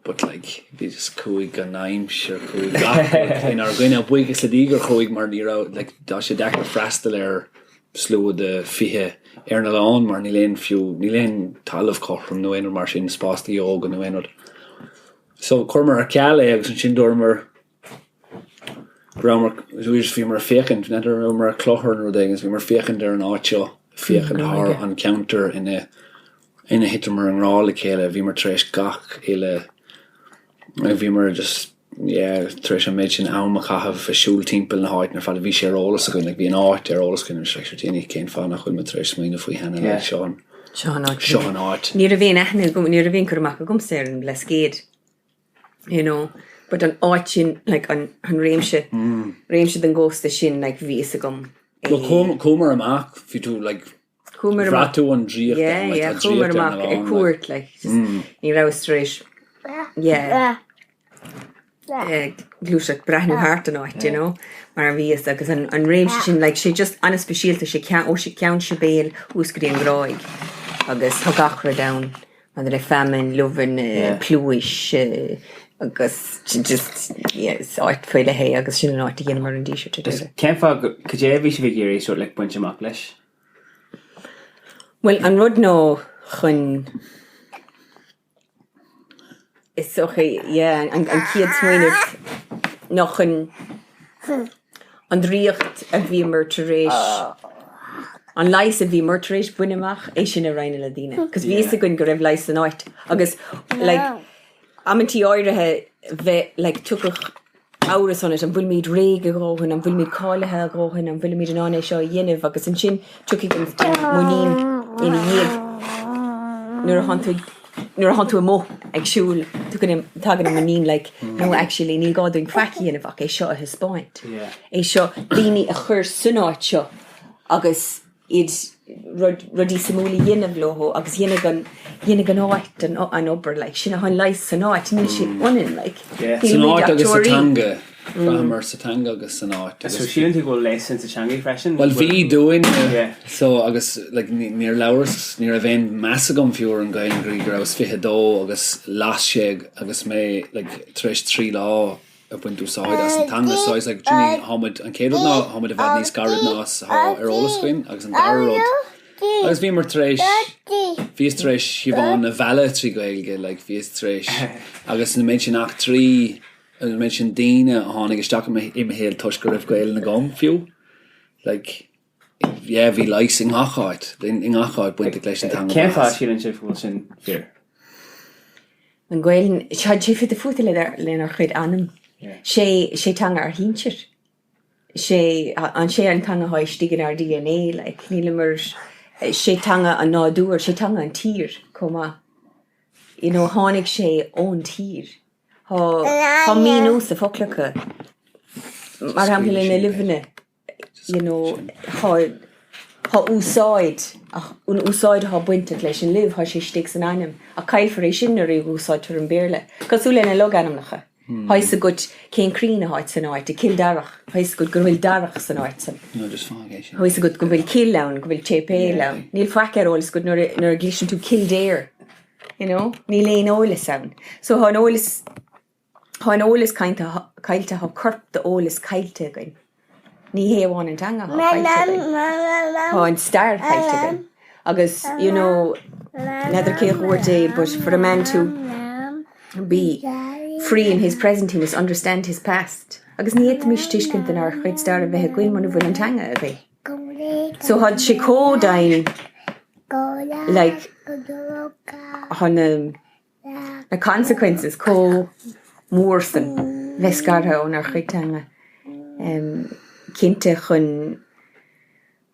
but like bhí just chuaigh an aimsir chuaigh gach rud inár gcoinne buíochas le Dia gur chuaigh mar ní raibh like tá sé deacair freastal ar slua de 20 ar an oileán mar níl aon fiú, níl aon talamh cothrom nó aon rud mar sin, spás do ióga nó aon rud. So chuireamar ar ceal é agus ansin dúramar go rabhamar, bhíomar ag féachaint, n'fheadar an rabhamar ar clochar nó rud éigin, bhíomar ag féachaint ar an áit seo, féachaint thar an ceantar ina ina thiteamar i ngrá le chéile, bhíomar tar éis gach uile, bhíomar just yeah tar éis an méid sin am a chaitheamh ag siúl timpeall na háite ar fad, bhí sé ar eolas againn, like bhí an áit ar eolas againn, like sure Jenny cén fáth nach bhfuil muid tar éis smaoineamh faoi cheana, like seo an, Seo an áit. seo an áit. Ní raibh aon aithne agam, ní raibh aon cur amach agamsa ar an Blascaod, you know, but an áit sin, like an, an réimse, réimse den gcósta sin, like bhí fhios agam é. Well chuamar amach, bhí tú like Chuamar amach. Bhraith tú an draíocht Yeah, ann, like yeah, tá chuamar draíocht ar an amach ar oileán, like. cuairt, like, just ní rabhas tar éis, yeah, eh, gluaiseacht, breathnú thart an áit, you know, mar a bhíos agus an, an réimse sin, like, sé just an-speisialta, sé ceann, ó sé Ceann Sibéal suas go dtí an Ghráig agus tá gach rud ann. Maidir le feamainn, luibheanna, pluais agus just yeah is áit faoi leith é agus sin an áit a dheineamar an Díseart ar deireadh. Cén fáth, cad é a bhí sibh ag iarraidh sort like baint amach leis? Bhuel an rud ná chun is dócha yeah an chéad smaoineamh ná chun an draíocht a bhíomar tar éis, an leigheas a bhíomar tar éis baint amach, é sin a roinnt le daoine. Cos bhí fhios againn go raibh leigheas san áit agus like amantaí áirithe bheith like tiocfadh amhras ionat, an bhfuilimid réidh a dhóthain, an bhfuilimid cáilithe a dhóthain, an bhfuilimid in ann é seo a dhéanamh agus ansin tiocfaidh an muinín ina dhiaidh nuair a thánn tú ag Nuair atánn tú amuigh ag siúl, tagann an muinín like, no actually níl gá dúinn faic a dhéanamh ach é seo a thaispeáint. É seo, daoine a chur san áit seo agus iad rud, rudaí suimiúla a dhéanamh leo agus dhéanfaidh an, dhéanfaidh an áit an, an obair like, sin an leigheas san áit, níl sé ionainn like. San áit agus sa teanga. Bhraitheamar sa teanga agus san áit agus. So síleann tú go bhfuil leigheas insa teangaidh freisin? Bhuel bhí dúinn so agus like níor labhras, ní raibh aon meas agam fiú ar an Ghaelainn go dtí go rabhas 22 agus las sé agus mé like tar éis 3 lá ag baint úsáid as an teanga so I was like do you know tháimid, an chéad rud ná tháimid i bhfad níos gairid ná is atá ar eolas againn agus an dara rud agus bhíomar tar éis, bhíos tar éis Siobhán a mhealladh trí Ghaeilge like bhíos tar éis agus na méid sin eachtraí An méid sin daoine a tháinig isteach i mo shaol toisc go raibh Gaelainn agam fiú. Like, yeah, bhí leigheas i ngach áit, i ngach áit bainteach leis an teanga. Cén fáth a síleann sibh go bhfuil sin fíor? An Ghaelainn, tá sé fite fuaite lenár chuid anam. Sé, sé teanga ár shinsir. Sé an, sé an teanga atá istigh inár DNA, like, níleamar, sé teanga an nádúir, sé teanga an tír chomh maith. You know, tháinig sé ón tír. Tá míniú sa foclacha, mar shampla le na luibheanna, you know, tá úsáid, an úsáid atá bainteach leis an luibh, tá sé istigh san ainm, ach caillfear é sin nuair a úsáidtear an Béarla. Cosúil le na logainmneacha, tá fhios agat cén crainn atá san áit, i Cill Darach, tá fhios agat go bhfuil darach san áit san. Tá fhios agat go bhfuil cill ann, go bhfuil séipéal ann. Níl faic ar eolas agat nuair a gcloiseann tú Kildare. You know, níl aon eolas ann. So tá an eolas, tá an eolas caillte, tá corp d'eolas caillte againn. Ní hé amháin an teanga atá caillte againn, tá an stair caillte againn. Agus, you know, n'fheadar cé a dhúirt é, but for a man to be free in his present he must understand his past. Agus ní fhéadfaimis tuiscint inár chuid stair a bheith againn muna bhfuil an teanga againn. So tá sé chomh domhain like tá na na consequences chomh mór san bheith scartha ónár chuid teanga. Cinnte chun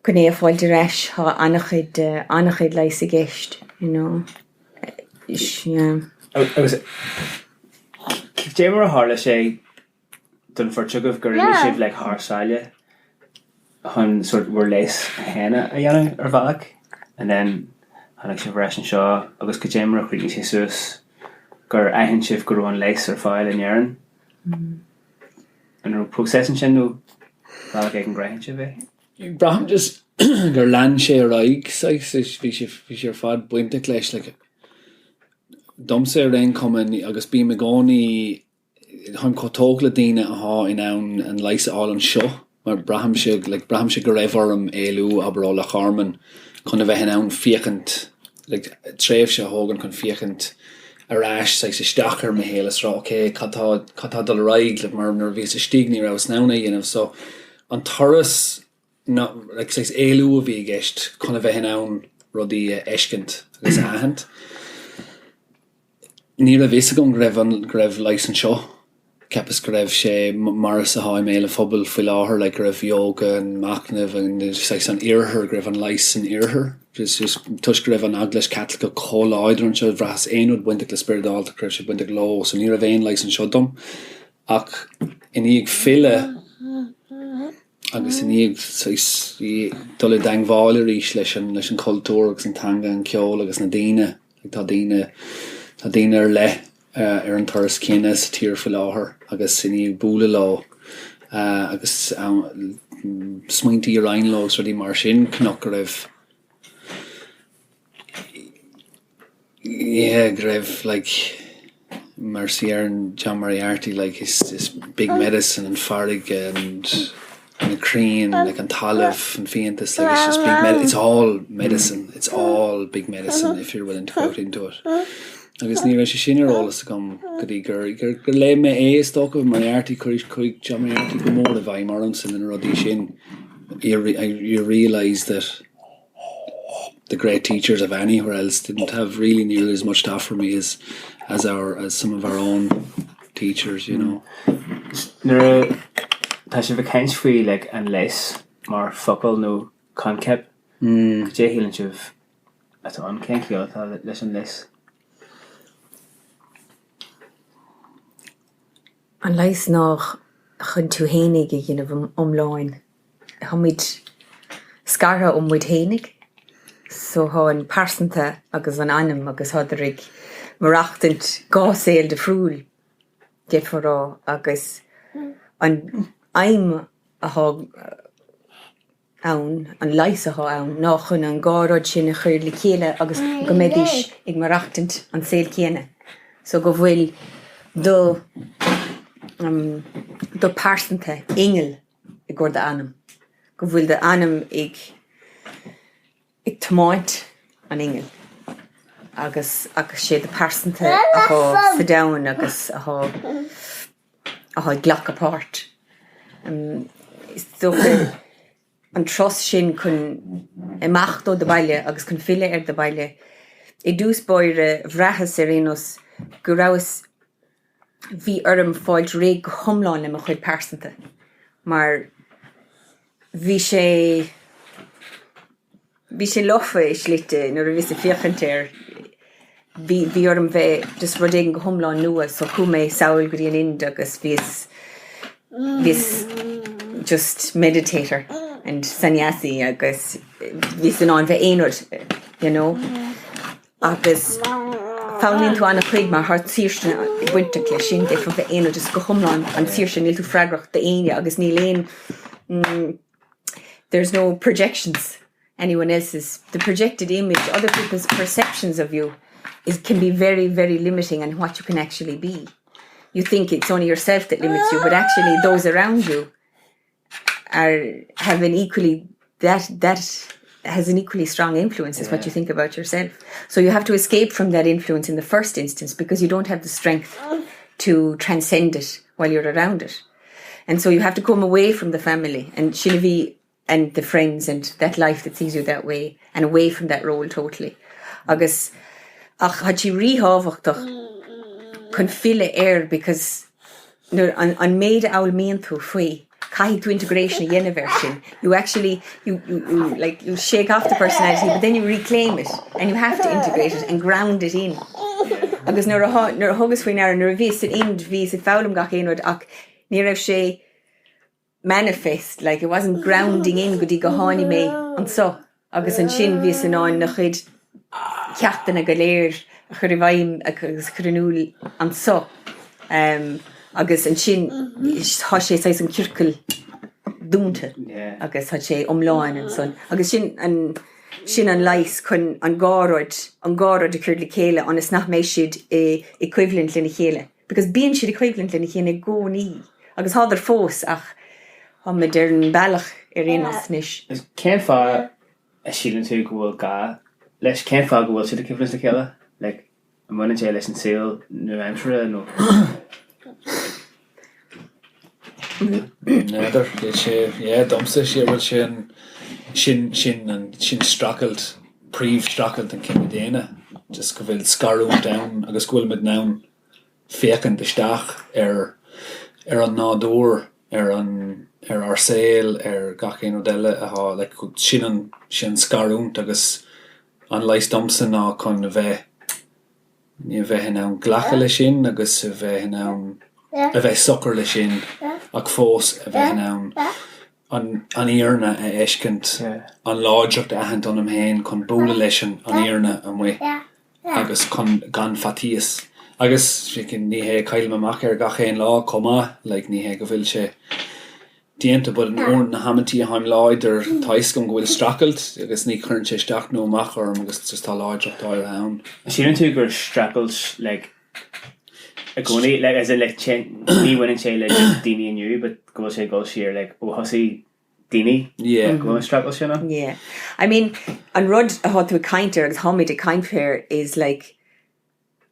chun é a fháilt ar ais tá an-chuid an-chuid leighis i gceist you know. Yeah. Agus cad é mar a tharla sé don bheirt agaibh gur imigh sibh like thar sáile chun sort bhur leigheas féin a dhéanamh ar bhealach and then tháinig sibh ar ais anseo agus cad é mar a chríochnaigh sé suas gur aithin sibh go raibh an leigheas ar fáil in Éirinn? An raibh process ansin nó bealach éigin gur aithin sibh é? Braithim just gur lean sé ar aghaidh saghas bhí sé bhí sé ar fad bainteach leis like domsa ar aon chuma agus bím i gcónaí Táim chomh tógtha le daoine athá in ann an leigheas a fháil anseo mar braithimse, like, braithimse go raibh orm éalú, abair, ó Loch Garman chun a bheith in ann féachaint, like, tréimhse a thógaint chun féachaint ar ais, saghas, isteach ar mo shaol is rá, ok, cad tá, cad tá ag dul ar aghaidh, like, mar nuair a bhíos istigh ní rabhas in ann é a dhéanamh so an turas ná, like, saghas éalú a bhí i gceist chun a bheith in ann rudaí a fheiscint agus a aithint. Ní raibh fhios agam go raibh an, go raibh leigheas anseo. Cheapas go raibh sé mar is athá i mbéal an phobail faoi láthair, like go raibh yoga and machnamh and saghas an iarthar, go raibh an leigheas san iarthar. Just, just toisc go raibh an Eaglais Chaitliceach chomh láidir anseo, bhraitheas aon rud bainteach le spioradáltacht go raibh sé bainteach leo, so ní raibh aon leigheas anseo dom. Ach i ndiaidh filleadh agus i ndiaidh saghas dul i dteangmháil arís leis an, leis an chultúr agus an teanga, an ceol agus na daoine, Tá daoine, tá daoine ar leith ar an turas céanna sa tír faoi láthair agus i ndiaidh bualadh leo agus smaointí a roinnt leo agus rudaí mar sin, chonac go raibh. Yeah, go raibh like mar a deireann John Moriarty like is is big medicine an farraige and na crainn like an talamh an fiántas like it's just big med it's all medicine it's all big medicine if you're willing to go out into it. Agus ní raibh sé sin ar eolas agam go dtí gur gur gur léigh mé é is dócha Moriarty chuir chuaigh John Moriarty go mór i bhfeidhm ormsa na rudaí sin you you realise that the great teachers of anywhere else didn't have really nearly as much to offer me as as our as some of our own teachers you know. Nuair atá sibh ag caint faoi like an leigheas mar focal nó coincheap, cad é a shíleann sibh atá ann? Cén chiall atá leis an leigheas? An leigheas ná chun tú fhéinig a dhéanamh iomláin. Táimid scartha ó muid fhéinig so thá an pearsanta agus an anam agus thádar ag maireachtaint dhá saol difriúil, d'fhéadfá a rá, agus an aidhm athá ann, an leigheas athá ann, ná chun an dhá rud sin a chur le chéile agus go mbeidís ag maireachtaint an saol céanna. So go bhfuil do, do pearsanta inneall i gcomhair d'anam, go bhfuil d'anam ag ag tiomáint an innill agus agus sé do pearsanta athá sa domhan agus athá athá ag glacadh páirt. Is dócha an turas sin chun imeacht ó do bhaile agus chun filleadh ar do bhaile. I dtús báire bhraitheas ar aon nós go rabhas, bhí orm fáilt réidh go hiomlán le mo chuid pearsanta mar bhí sé, Bhí sé lofa i slite nuair a bhíos ag féachaint air. Bhí, bhí orm bheith just rud éigin go hiomlán nua so chuaigh mé sall go dtí an Ind agus bhíos, bhíos just meditator and sannyasi agus bhíos in ann bheith aon rud, you know. Agus foghlaimíonn tú an-chuid mar thá saoirse bainteach leis sin, d'fhéadfá bheith aon rud just go hiomlán an saoirse, níl tú freagrach d'éinne agus níl aon, there's no projections anyone else's the projected image other people's perceptions of you is can be very very limiting on what you can actually be you think it's only yourself that limits you but actually those around you are have an equally that that has an equally strong influence as yeah. what you think about yourself so you have to escape from that influence in the first instance because you don't have the strength to transcend it while you're around it And so you have to come away from the family and sin a bhí and the friends and that life that sees you that way and away from that role totally. Agus ach tá sé ríthábhachtach chun filleadh air because nuair an, an méid a fhoghlaimíonn tú faoi caithfidh tú integration a dhéanamh air sin. You actually you, you, you like you shake off the personality but then you reclaim it and you have to integrate it and ground it in. Agus nuair a nuair a thugas faoi ndeara nuair a bhíos san Ind bhíos ag foghlaim gach aon rud ach ní raibh sé manifest, like it wasn't grounding in go dtí go tháinig mé anso agus ansin bhíos in ann na chuid ceachtanna go léir a chur i bhfeidhm agus a chur in iúl anso agus ansin tá sé saghas an ciorcal dúnta agus tá sé iomlán ansan agus sin an sin an leigheas chun an dhá rud an dhá rud a chur le chéile ionas nach mbeidh siad i i coimhlint lena chéile. Because bíonn siad ag coimhlint lena chéile i gcónaí agus tádar fós ach táimid ar an bealach ar aon nós anois. Cén fáth a síleann tú go bhfuil gá leis? Cén fáth go bhfuil siad ag coimhlint le chéile? Like, an mbaineann sé leis an saol nua-aimseartha nó? N'fheadar, is sé, yeah, domsa sé bhfuil sé an, sin, sin an, sin streachailt, príomhstreachailt an chine daonna, just go bhfuil scarúint ann agus go bhfuilimid in ann féachaint isteach ar ar an nádúr, ar an ar ár saol, ar gach aon rud eile atá like sin an sin an scarúint agus an leigheas domsa ná chun a bheith a bheith in ann glacadh leis sin agus a bheith in ann a bheith socair leis sin ach fós a bheith in ann an an fhírinne a fheiscint, an láidreacht a aithint ionam féin chun bualadh leis an an fhírinne amuigh. agus chun gan faitíos. Agus ní hé caillim amach air gach aon lá chomh maith, like ní hé go bhfuil sé. déanta but an na hamantaí a tháim láidir tá a fhios agam go bhfuil streachailt agus ní chuireann sé isteach nó amach orm agus just tá láidreacht áirithe ann. Síleann tú gur streachailt like i gcónaí like as in like ní bhaineann sé le daoine inniu but go bhfuil sé ag dul siar like ó thosaigh daoine Yeah. go bhfuil an streachailt sin ann? Yeah. I mean an rud atá tú ag caint air agus táimid ag caint air is like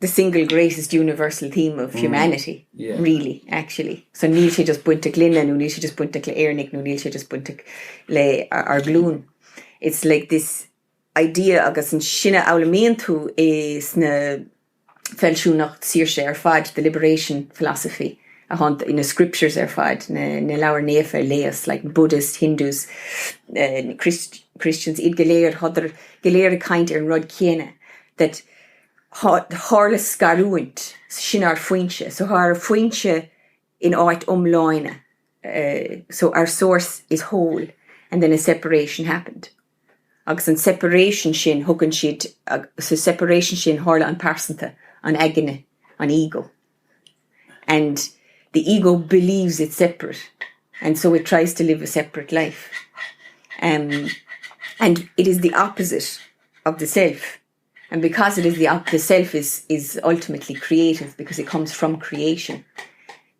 the single greatest universal theme of humanity, really, actually. So níl sé just bainteach linne nó níl sé just bainteach le Éireannaigh nó níl sé just bainteach le ár nglúin. It's like this idea agus an sin a fhoghlaimíonn tú i sna fealsúnacht saoirse ar fad, the liberation philosophy a thá in na scriptures ar fad, na na leabhair naofa a léas, like Buddhists, Hindus, Christians, iad go léir, thádar go léir ag caint ar an rud céanna, that Tharla scarúint, sin ár foinse. So tá ár foinse in áit iomláine, so our source is whole and then a separation happened. Agus an separation sin, thugann siad, sa separation sin tharla an pearsanta, an aigne, an ego. And the ego believes it's separate and so it tries to live a separate life. Um, and it is the opposite of the self. And because it is the the self is is ultimately creative because it comes from creation,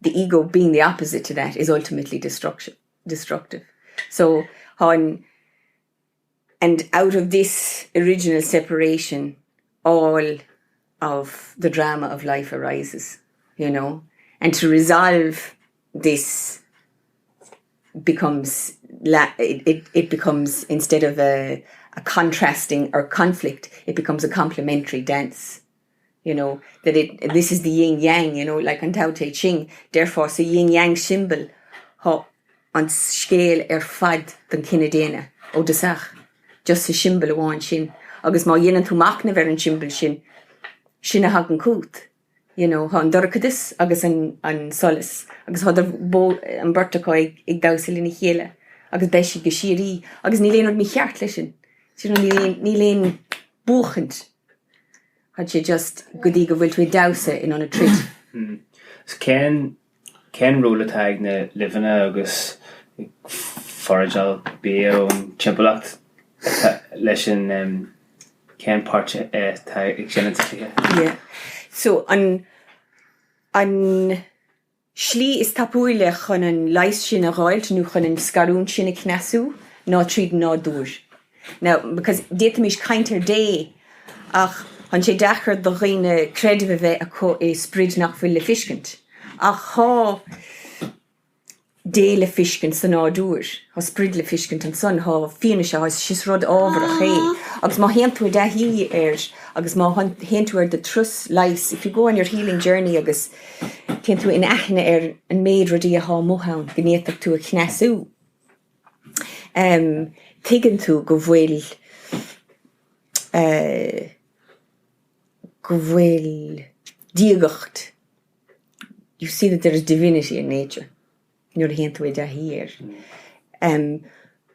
the ego being the opposite to that is ultimately destruction destructive. So on and out of this original separation, all of the drama of life arises, you know, and to resolve this becomes it, it, it becomes instead of a, a contrasting or conflict, it becomes a complementary dance. You know, that it this is the yin yang, you know, like an Tao Te Ching, therefore sa yin yang symbol tá an scéal ar fad don chine daonna ó dtosach, just sa siombail amháin sin. Agus má dhéanann tú machnamh ar an siombail sin, sin a thagann chugat. you know, tá an dorchadas agus an an solas agus tá an bheirt acu ag ag damhsa lena chéile agus beidh siad go síoraí agus níl aon rud mícheart leis sin, you know, níl aon níl aon buachaint, tá sé just go dtí go bhfuil tú ag damhsa in ionad troid. So cén Cén ról atá ag na luibheanna agus ag foragáil bia ón timpeallacht leis an cén páirt atá ag sin sa chluiche? Yeah. So an an slí is tapúla chun an leigheas sin a dh'fháilt nó chun an scarúint sin a chneasú ná tríd an nádúr. Now, because d'fhéadfaimis caint ar Dé ach tá sé deacair do dhaoine creideamh a bheith acu i sprid nach bhfuil le fiscint. Ach thá Dé le fiscint sa nádúr, thá sprid le fiscint ansan, thá fianaise, thá, is rud ábharach é. Agus má théann tú i dtaithí air agus má théann tú ar do turas leighis, if you go on your healing journey agus téann tú in aithne ar an méid rudaí athá amuigh ann go bhféadfadh tú a chneasú, Tuigeann tú go bhfuil go bhfuil diagacht, you see that there is divinity in nature nuair a théann tú i dtaithí air.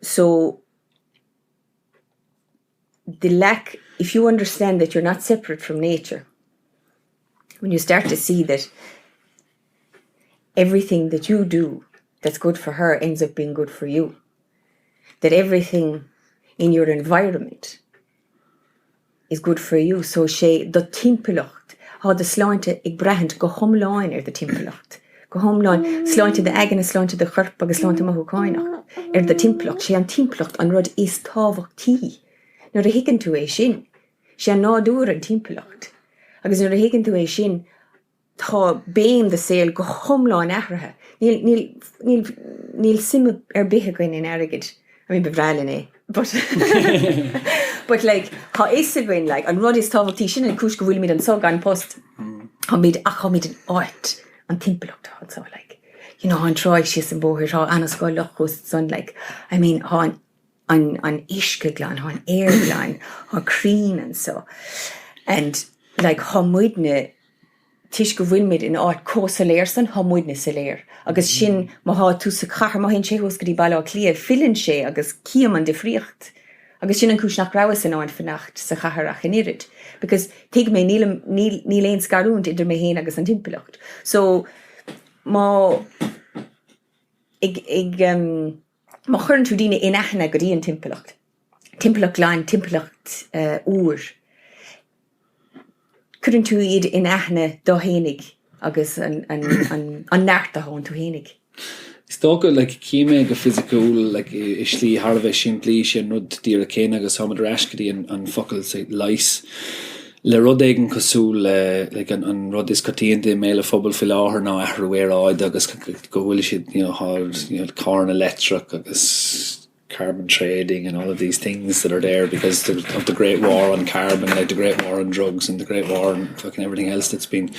So the lack, if you understand that you're not separate from nature, when you start to see that everything that you do that's good for her ends up being good for you, that everything in your environment is good for you, so sé do timpeallacht, thá do sláinte ag braithint go hiomlán ar do timpeallacht, go hiomlán, sláinte d'aigne, sláinte do choirp agus sláinte mothúchánach ar do timpeallacht, sé an timpeallacht an rud is tábhachtaí. Nuair a thuigeann tú é sin, sé an nádúr an timpeallacht agus nuair a thuigeann tú é sin, Tá béim do saol go hiomlán athraithe. Níl, níl, níl, níl suim ar bith againn in airgead. I mean, ba bhreá linn é, but, but like, tá fhios againn, like, an rud is tábhachtaí, sin an cúis go bhfuilimid anseo gan post. Táimid, ach táimid in áit, an timpeallacht atá anseo, like, you know, tá an tráigh síos an bóthar, tá Annascaul Loch thuas ansan, like, I mean, tá an, an, an uisce glan, tá an aer glan, tá crainn anseo and, like, tá muidne, toisc go bhfuilimid in áit chomh soiléir san, tá muidne soiléir. Agus sin, má thá tú sa chathair, má théann sé thuas go dtí Baile Átha Cliath, filleann sé agus cím an difríocht. Agus sin an cúis nach rabhas in ann fanacht sa chathair ach an oiread. Because thuig mé, nílim, níl, níl aon scarúint idir mé féin agus an timpeallacht. So, má. Ag, ag, má chuireann tú daoine in aithne go dtí an timpeallacht, timpeallacht glan, timpeallacht úr, cuireann tú iad in aithne dó fhéinig agus an neart atá iontu fhéinig. Is dócha, like, cím é go fisiciúil, like, i slí thar a bheith simplí, sé an rud díreach céanna agus táimid ar ais go dtí an focal, say, leigheas, le rud éigin cosúil le, like, an, an rud is coitianta i mbéal an phobail faoi láthair ná athrú aeráide agus go bhfuil siad, you know, you know, carranna leictreach agus carbon trading and all of these things that are there because of the great war on carbon, like the great war on drugs and the great war on fucking everything else that's been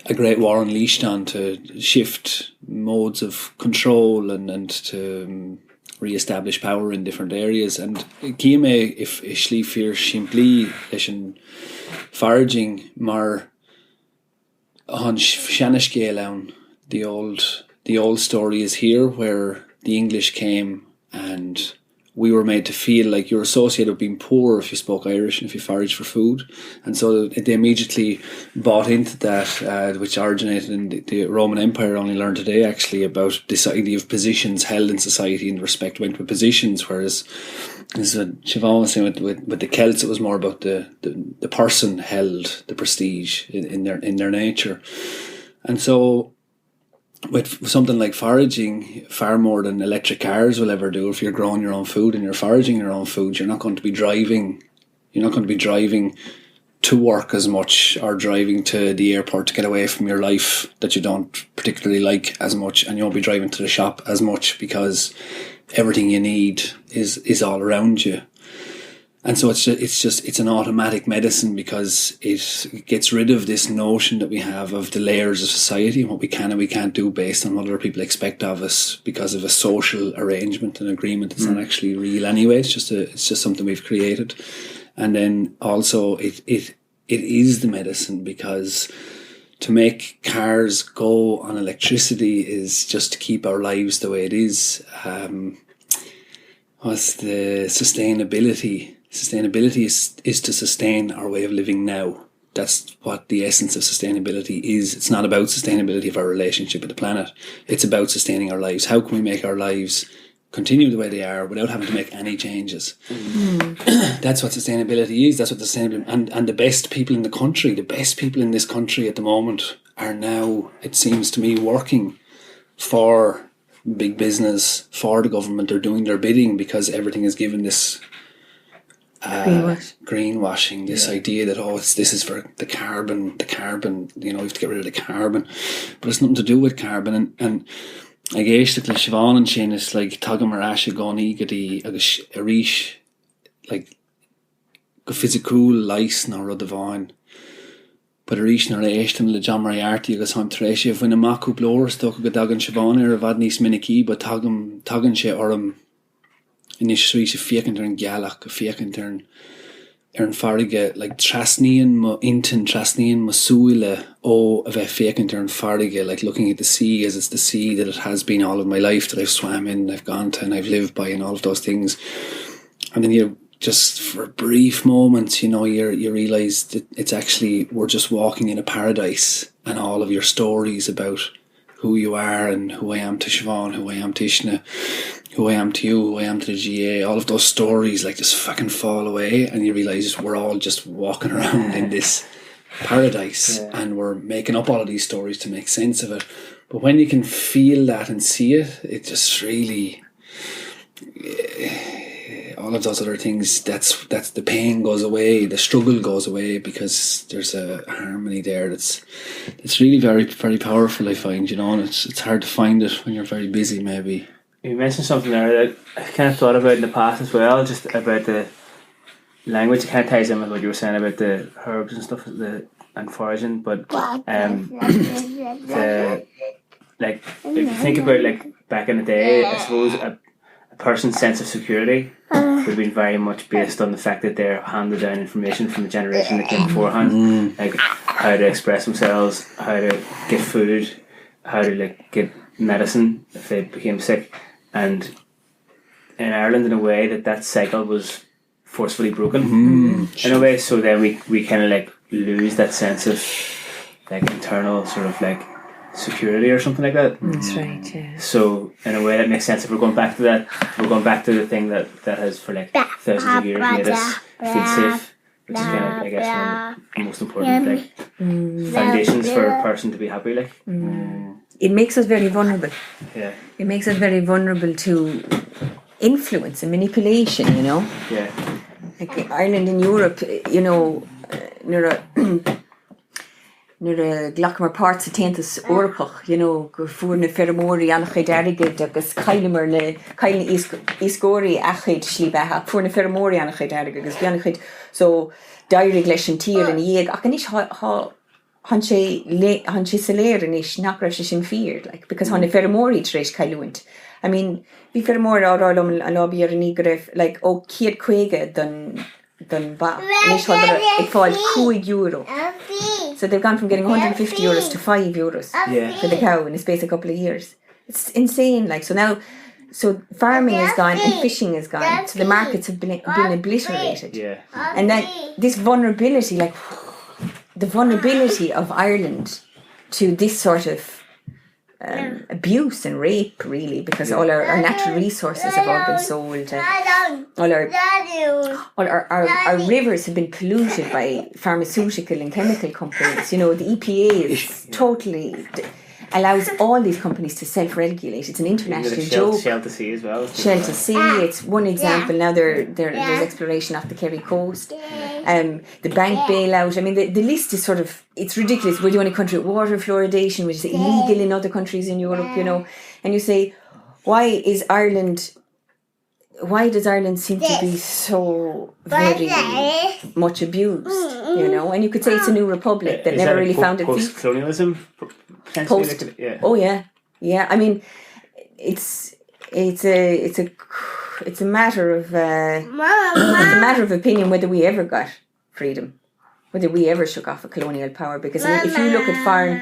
a great war unleashed on to shift modes of control and, and to um, re-establish power in different areas and cím é i slí fíor simplí leis an foraging mar an seanascéal ann the old the old story is here where the English came and we were made to feel like you're associated with being poor if you spoke Irish and if you foraged for food and so they immediately bought into that uh, which originated in the, the Roman Empire only learned today actually about this idea of positions held in society and respect went with positions whereas as Siobhan was saying with, with, with the Celts it was more about the, the, the person held the prestige in, in their in their nature and so with something like foraging far more than electric cars will ever do if you're growing your own food and you're foraging your own food you're not going to be driving you're not going to be driving to work as much or driving to the airport to get away from your life that you don't particularly like as much and you won't be driving to the shop as much because everything you need is is all around you and so it's just, it's just it's an automatic medicine because it gets rid of this notion that we have of the layers of society and what we can and we can't do based on what other people expect of us because of a social arrangement and agreement it's mm. not actually real anyway it's just a it's just something we've created and then also it it it is the medicine because to make cars go on electricity is just to keep our lives the way it is um was the sustainability sustainability is is to sustain our way of living now that's what the essence of sustainability is it's not about sustainability of our relationship with the planet it's about sustaining our lives how can we make our lives continue the way they are without having to make any changes mm. that's what sustainability is that's what the sustainability and and the best people in the country the best people in this country at the moment are now it seems to me working for big business for the government are doing their bidding because everything is given this uh, greenwash. greenwashing this yeah. idea that oh it's this is for the carbon the carbon you know you have to get rid of the carbon but it's nothing to do with carbon and and ag éisteacht le Siobhán ansin is like tagaim ar ais i gcónaí go dtí agus arís like go fisiciúil leigheas ná rud amháin But arís nuair a éistim le John Moriarty agus táim tar éis é a bhaint amach cúpla uair is dócha go dtagann Siobhán air i bhfad níos minicí but tagaim, tagann sé orm anois arís ag féachaint ar an ghealach, ag féachaint ar an, ar an bhfarraige, like trasnaíonn mo intinn, trasnaíonn mo súile ó a bheith féachaint ar an bhfarraige, like looking at the sea as it's the sea that it has been all of my life that I've swam in and I've gone to and I've lived by and all of those things. And then you just for brief moments you know you you realize that it's actually we're just walking in a paradise and all of your stories about who you are and who I am to Siobhan, who I am to Ishna, who I am to you, who I am to the GA, all of those stories like just fucking fall away and you realize we're all just walking around in this paradise yeah. and we're making up all of these stories to make sense of it. But when you can feel that and see it, it just really all of those other things that's that's the pain goes away the struggle goes away because there's a harmony there that's it's really very very powerful I find you know and it's it's hard to find it when you're very busy maybe you mentioned something there that I kind of thought about in the past as well just about the language it kind of ties in with what you were saying about the herbs and stuff the and foraging but um the like if you think about like back in the day I suppose a, a person's sense of security would have been very much based on the fact that they're handed down information from the generation that came beforehand mm. like how to express themselves how to get food how to like get medicine if they became sick and in Ireland in a way that that cycle was forcefully broken mm. in a way so then we we kind of like lose that sense of like internal sort of like security or something like that. That's right, yeah. So in a way that makes sense if we're going back to that, we're going back to the thing that, that has for like thousands of years made us feel safe, which is kind of, I guess, one of the most important like foundations for a person to be happy like. It makes us very vulnerable. Yeah. It makes us very vulnerable to influence and manipulation, you know. Yeah. Like Ireland and Europe, you know, nuair a nuair a ghlacamar páirt sa tAontas Eorpach, you know, gur fuair na feirmeoirí an-chuid airgid agus chailleamar na, chaill na iascóirí a gcuid slí beatha ach fuair na feirmeoirí an-chuid airgid agus bhí an-chuid, so d'éirigh leis an tír ina dhiaidh ach anois thá, thá, thánn sé, thánn sé soiléir anois nach raibh sé sin fíor, like, because thá na feirmeoirí tar éis cailliúint. I mean, bhí feirmeoir á rá liom an lá ba dheireanaí go raibh, like, ó 150 don, don ba. Anois tá siad ag fáil €5. So they've gone from getting €150 to €5 for the cow in the space of a couple of years. It's insane like so now so farming is gone and fishing is gone so the markets have been been obliterated. Yeah. And that this vulnerability like the vulnerability of Ireland to this sort of um, abuse and rape really because all our, our natural resources have all been sold and all our all our, our, our rivers have been polluted by pharmaceutical and chemical companies you know the EPA is totally allows all these companies to self-regulate it's an international shell, joke shell to sea as well shell to sea it's one example now there there there's exploration off the Kerry coast um the bank bailout I mean the, the list is sort of it's ridiculous we're the only country with water fluoridation which is illegal in other countries in Europe you know and you say why is Ireland why does Ireland seem to be so very much abused you know and you could say it's a new republic that is never that really found its post colonialism post yeah oh yeah yeah I mean it's it's a it's a it's a matter of uh, it's a matter of opinion whether we ever got freedom whether we ever shook off a colonial power because I mean, if you look at foreign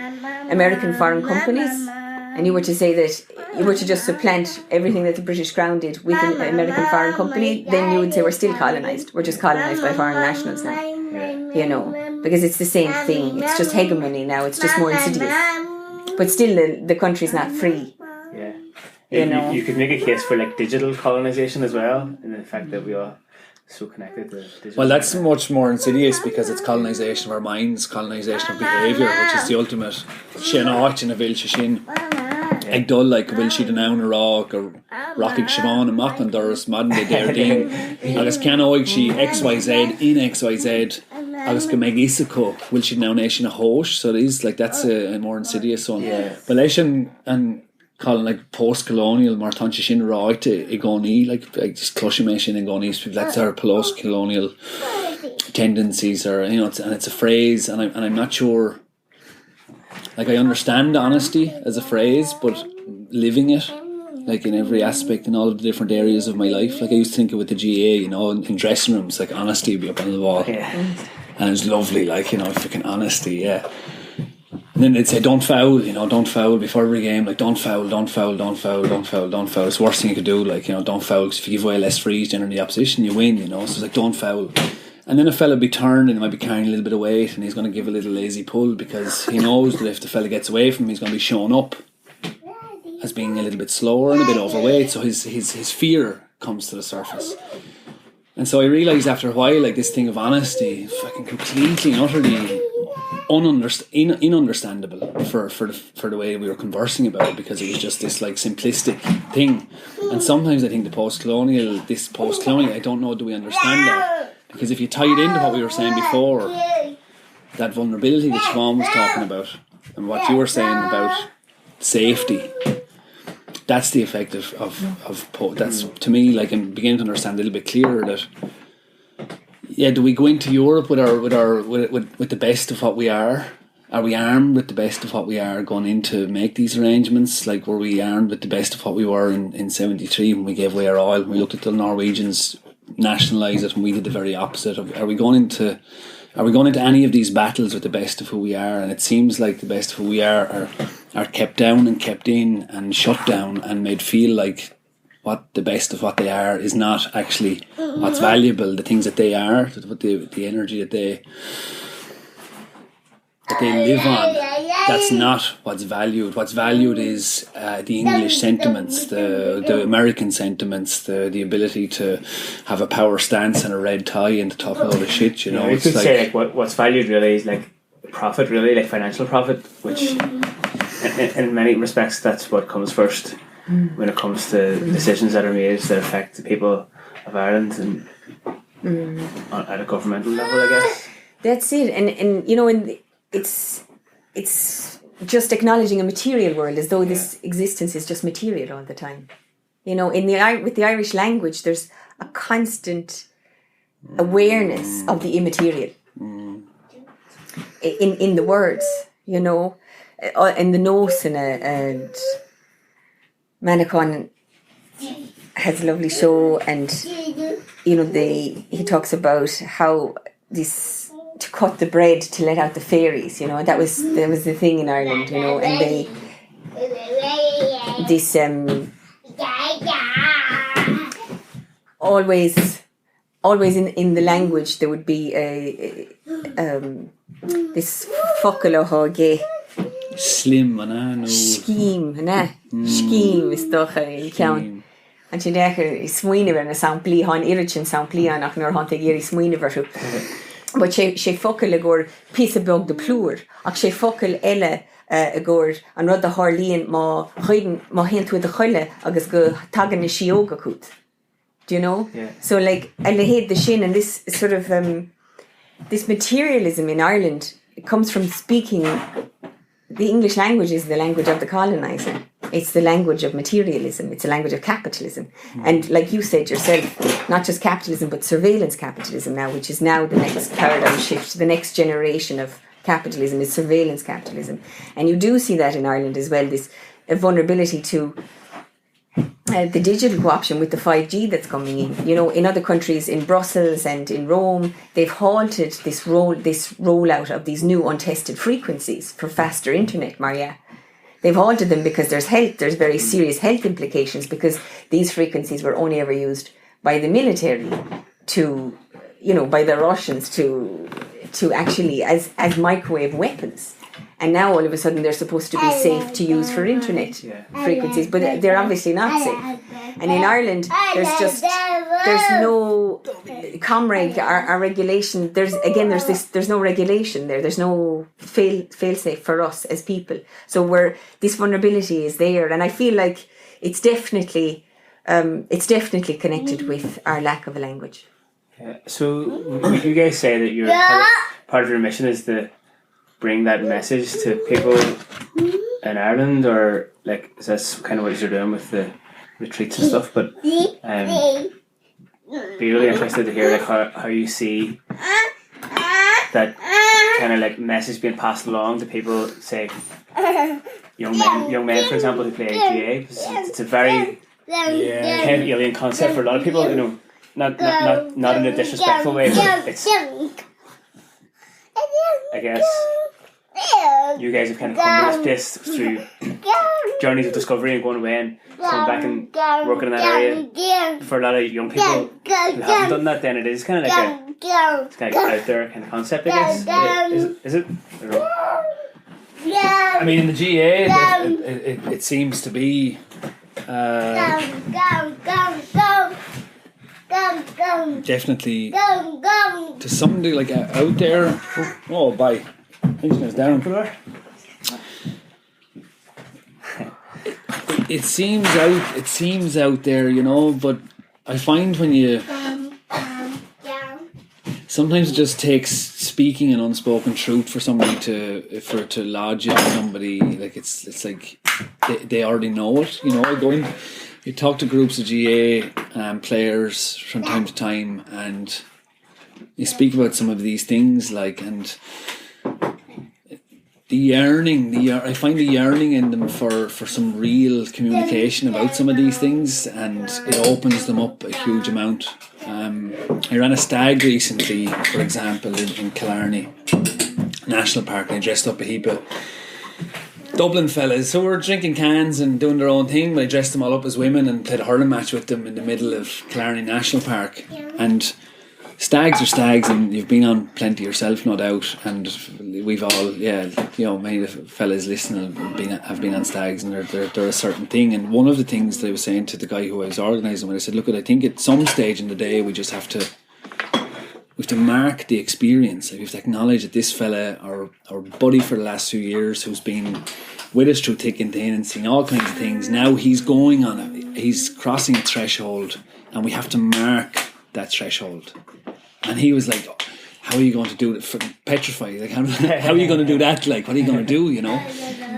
American foreign companies and you were to say that you were to just supplant everything that the British Crown did with an American foreign company then you would say we're still colonized we're just colonized by foreign nationals now you know because it's the same thing it's just hegemony now it's just more insidious but still the, the country's not free yeah you know you, you could make a case for like digital colonization as well and the fact that we are so connected to digital Well that's much more insidious because it's colonization of our minds, colonization of behavior, which is the ultimate sin áit ina bhfuil sé sin ag dul like go bhfuil siad in ann a rá go rachaidh Siobhán amach an doras maidin Dé Déardaoin agus ceannóidh sí XYZ in XYZ agus go mbeidh fhios acu go bhfuil siad in ann é sin a thomhas so it is like that's a, a more insidious one. Yeah. But leis an an Colin like post-colonial mar tá sé sin ráite i gcónaí like like just cloisim é sin i gcónaí that's our post-colonial tendencies or you know it's, and it's a phrase and I'm, and I'm not sure like I understand honesty as a phrase but living it like in every aspect in all of the different areas of my life like I used to think it with the GA you know in, in dressing rooms like honesty would be up on the wall yeah. and it's lovely like you know freaking honesty yeah And then they'd say don't foul you know don't foul before every game like don't foul don't foul don't foul don't foul don't foul it's the worst thing you could do like you know don't foul 'cause if you give away less frees generally the opposition you win you know so it's like don't foul and then a fella be turned and he might be carrying a little bit of weight and he's gonna give a little lazy pull because he knows that if the fella gets away from him he's gonna be shown up as being a little bit slower and a bit overweight so his his his fear comes to the surface and so I realized after a while like this thing of honesty fucking completely and utterly ununderst in inunderstandable for for the, for the way we were conversing about it because it was just this like simplistic thing and sometimes I think the post-colonial this post-colonial I don't know do we understand that because if you tie it into what we were saying before that vulnerability that Siobhan was talking about and what you were saying about safety that's the effect of of, of po that's to me like I'm beginning to understand a little bit clearer that yeah do we go into Europe with our with our with, with, with the best of what we are are we armed with the best of what we are going in to make these arrangements like were we armed with the best of what we were in in 73 when we gave away our oil we looked at the Norwegians nationalize it and we did the very opposite of are we going into are we going into any of these battles with the best of who we are and it seems like the best of who we are are, are kept down and kept in and shut down and made feel like what the best of what they are is not actually what's valuable the things that they are what the, the energy that they that they live on, that's not what's valued. What's valued is uh, the English sentiments, the the American sentiments, the the ability to have a power stance and a red tie and to talk all the shit, you know. Yeah, you it's could like, say like what, what's valued really is like profit really, like financial profit, which in, in, in many respects that's what comes first mm. when it comes to decisions that are made that affect the people of Ireland and mm. on, at a governmental level, I guess. That's it and and you know and it's it's just acknowledging a material world as though this yeah. existence is just material all the time. You know, in the with the Irish language there's a constant awareness of the immaterial mm. in in the words, you know, uh, in the nose and uh, and Manacon has a lovely show and you know they he talks about how this to cut the bread to let out the fairies you know that was that was the thing in Ireland you know and they this um always always in in the language there would be a, a um this focal ge Slim an ea nó? Scéim an ea? Scéim is dócha an ceann. Tá sé deacair smaoineamh ar na samplaí, tá an oiread sin samplaí ann ach nuair atánn tú ag iarraidh smaoineamh orthu. But sé sé focal i gcomhair píosa beag de plúr ach sé focal eile i gcomhair an rud a tharlaíonn má ghoideann má théann tú i do chodladh agus go dtagann na síóga chugat. Do you know? Yeah. So like a leithéid de sin and this sort of um this materialism in Ireland comes from speaking the English language is the language of the colonizer. It's the language of materialism. It's a language of capitalism. Mm. And like you said yourself, not just capitalism, but surveillance capitalism now, which is now the next paradigm shift, the next generation of capitalism is surveillance capitalism. And you do see that in Ireland as well, this vulnerability to uh, the digital co-option with the 5G that's coming in. You know, in other countries, in Brussels and in Rome, they've halted this roll this rollout of these new untested frequencies for faster internet, Maria. They've halted them because there's health, there's very serious health implications because these frequencies were only ever used by the military to, you know, by the Russians to to actually as as microwave weapons. And now all of a sudden they're supposed to be safe to use for internet yeah. frequencies, but they're obviously not safe. And in Ireland, there's just there's no ComReg our, our regulation there's again there's this there's no regulation there there's no fail fail safe for us as people so where this vulnerability is there and I feel like it's definitely um it's definitely connected with our lack of a language. Yeah. So would you guys say that your part of, part of your mission is to bring that message to people in Ireland or like is that's kind of what you're doing with the retreats and stuff but um be really interested to hear like how, how you see that kind of like message being passed along to people say young men young men for example who play GA it's, it's a very yeah. kind of alien concept for a lot of people you know not not not, not in a disrespectful way but it's I guess you guys have kind of come to this place through journeys of discovery and going away and coming back and working in that area for a lot of young people who haven't done that then it is kind of like a it's kind of out there kind of concept I guess is, is it I, don't know. I mean in the GA it, it, it, it seems to be uh, definitely to somebody like uh, out there oh, oh bye is down it, it seems out it seems out there you know but I find when you sometimes it just takes speaking an unspoken truth for somebody to for to lodge it somebody like it's it's like they, they already know it you know I go in you talk to groups of GA um, players from time to time and you speak about some of these things like and the yearning the I find the yearning in them for for some real communication about some of these things and it opens them up a huge amount um, I ran a stag recently for example in, in Killarney National Park and I dressed up a heap of Dublin fellas who were drinking cans and doing their own thing but I dressed them all up as women and played a hurling match with them in the middle of Killarney National Park and Stags are stags, and you've been on plenty yourself, no doubt. And we've all, yeah, you know, many of the fellas listening have been have been on stags, and they're they're, they're a certain thing. And one of the things that I was saying to the guy who I was organising, when I said, look, at I think at some stage in the day we just have to we have to mark the experience. Like we have to acknowledge that this fella, our our buddy for the last few years, who's been with us through thick and thin and seen all kinds of things, now he's going on a, he's crossing a threshold, and we have to mark that threshold. And he was like, "How are you going to do it?" Petrified, like how, how are you going to do that? Like, what are you going to do? You know?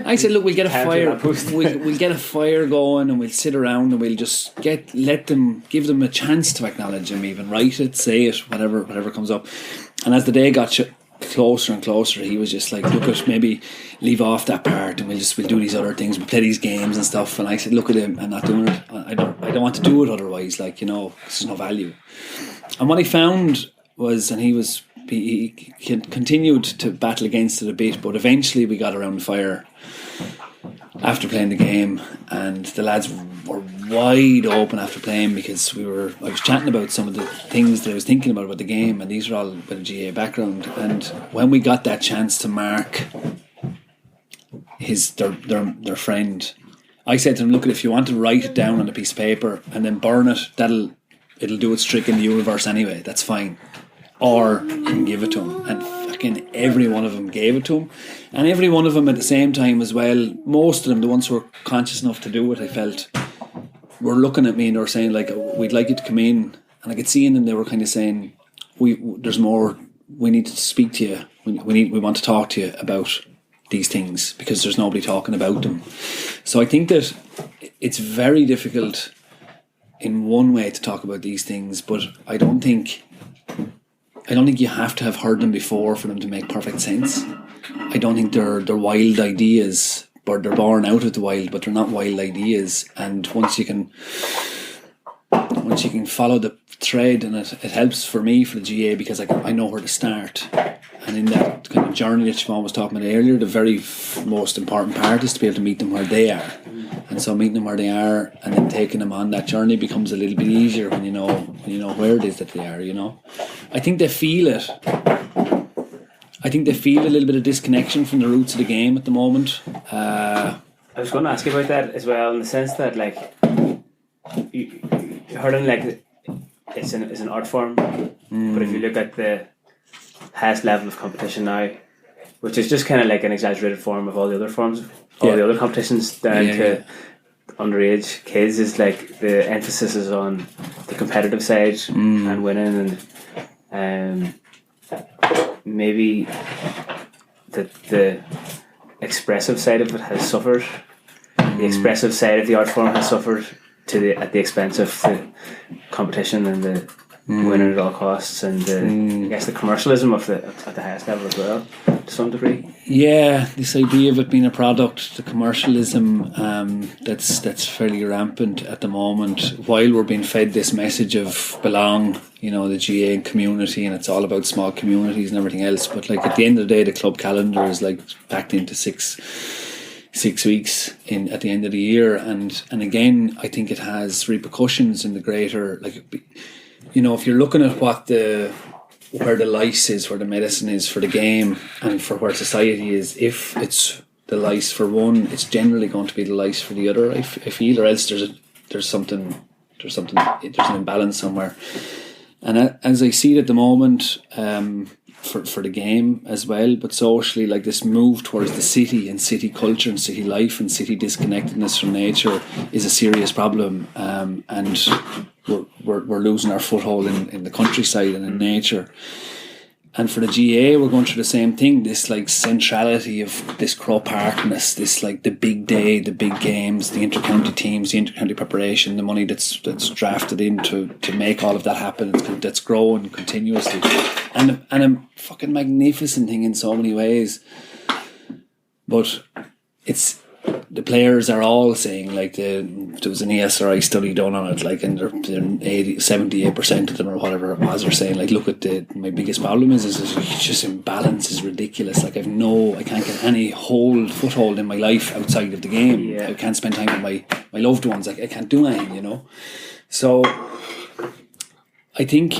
I said, "Look, we'll get a fire. We'll, we'll get a fire going, and we'll sit around, and we'll just get let them give them a chance to acknowledge him, even write it, say it, whatever, whatever comes up." And as the day got sh- closer and closer, he was just like, "Look, at maybe leave off that part, and we'll just we'll do these other things, we'll play these games and stuff." And I said, "Look at him, I'm not doing it. I don't, I don't want to do it otherwise. Like, you know, there's no value." And what he found was, and he was he, he continued to battle against it a bit, but eventually we got around the fire after playing the game, and the lads were wide open after playing because we were I was chatting about some of the things that I was thinking about about the game, and these are all with a GA background. And when we got that chance to mark his their their, their friend, I said to him, "Look, if you want to write it down on a piece of paper and then burn it, that'll it'll do its trick in the universe anyway. That's fine." Or you can give it to him, and fucking every one of them gave it to him, and every one of them at the same time as well. Most of them, the ones who were conscious enough to do it, I felt, were looking at me and they were saying like, "We'd like you to come in," and I could see in them they were kind of saying, "We there's more. We need to speak to you. We, we need we want to talk to you about." these things because there's nobody talking about them. So I think that it's very difficult in one way to talk about these things, but I don't think I don't think you have to have heard them before for them to make perfect sense. I don't think they're they're wild ideas, but they're born out of the wild, but they're not wild ideas. And once you can once you can follow the thread, and it, it helps for me for the GA because I, I know where to start. And in that kind of journey that Siobhan was talking about earlier, the very most important part is to be able to meet them where they are. And so meeting them where they are and then taking them on that journey becomes a little bit easier when you know when you know where it is that they are, you know. I think they feel it. I think they feel a little bit of disconnection from the roots of the game at the moment. Uh, I was going to ask you about that as well, in the sense that like you, you hurling like it's an it's an art form, mm. but if you look at the highest level of competition now, which is just kind of like an exaggerated form of all the other forms, all yeah. the other competitions down yeah, to yeah. underage kids is like the emphasis is on the competitive side mm. and winning and um, maybe the the expressive side of it has suffered. Mm. The expressive side of the art form has suffered to the at the expense of the competition and the mm. winning at all costs and the, mm. I guess the commercialism of the at the highest level as well to some degree. Yeah, this idea of it being a product, the commercialism um, that's that's fairly rampant at the moment. While we're being fed this message of belong, you know, the GA community, and it's all about small communities and everything else. But like at the end of the day, the club calendar is like packed into six six weeks in at the end of the year and and again I think it has repercussions in the greater like you know if you're looking at what the where the lice is where the medicine is for the game and for where society is if it's the lice for one it's generally going to be the lice for the other I, I feel or else there's a there's something there's something there's an imbalance somewhere and as I see it at the moment um for, for the game as well, but socially, like this move towards the city and city culture and city life and city disconnectedness from nature is a serious problem. Um, and we're, we're, we're losing our foothold in, in the countryside and in nature. And for the GA, we're going through the same thing. This like centrality of this Crow Parkness, this like the big day, the big games, the intercounty teams, the intercounty preparation, the money that's that's drafted in to, to make all of that happen. It's, that's growing continuously, and and a fucking magnificent thing in so many ways. But it's the players are all saying like the there was an ESRI study done on it like and they're, they're 80 78% of them or whatever it was are saying like look at the my biggest problem is is, is just imbalance is ridiculous like I've no I can't get any hold foothold in my life outside of the game yeah. I can't spend time with my my loved ones like I can't do anything you know so I think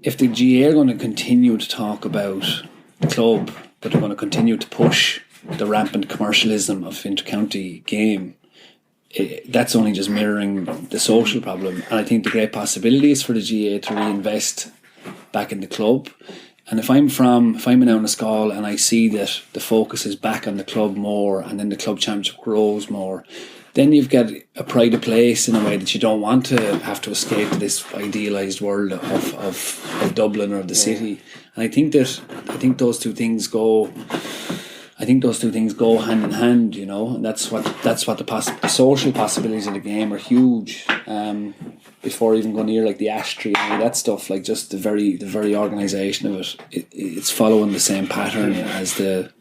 if the GAA are going to continue to talk about the club, but they're going to continue to push the rampant commercialism of intercounty game, it, that's only just mirroring the social problem. And I think the great possibility is for the GAA to reinvest back in the club. And if I'm from, if I'm in Annascaul and I see that the focus is back on the club more and then the club championship grows more, then you've got a pride of place in a way that you don't want to have to escape to this idealized world of, of, of Dublin or the yeah. city. And I think that I think those two things go I think those two things go hand in hand, you know, and that's what that's what the, poss the social possibilities of the game are huge. Um, before even go near like the ash tree and all that stuff, like just the very the very organization of it, it it's following the same pattern yeah. as the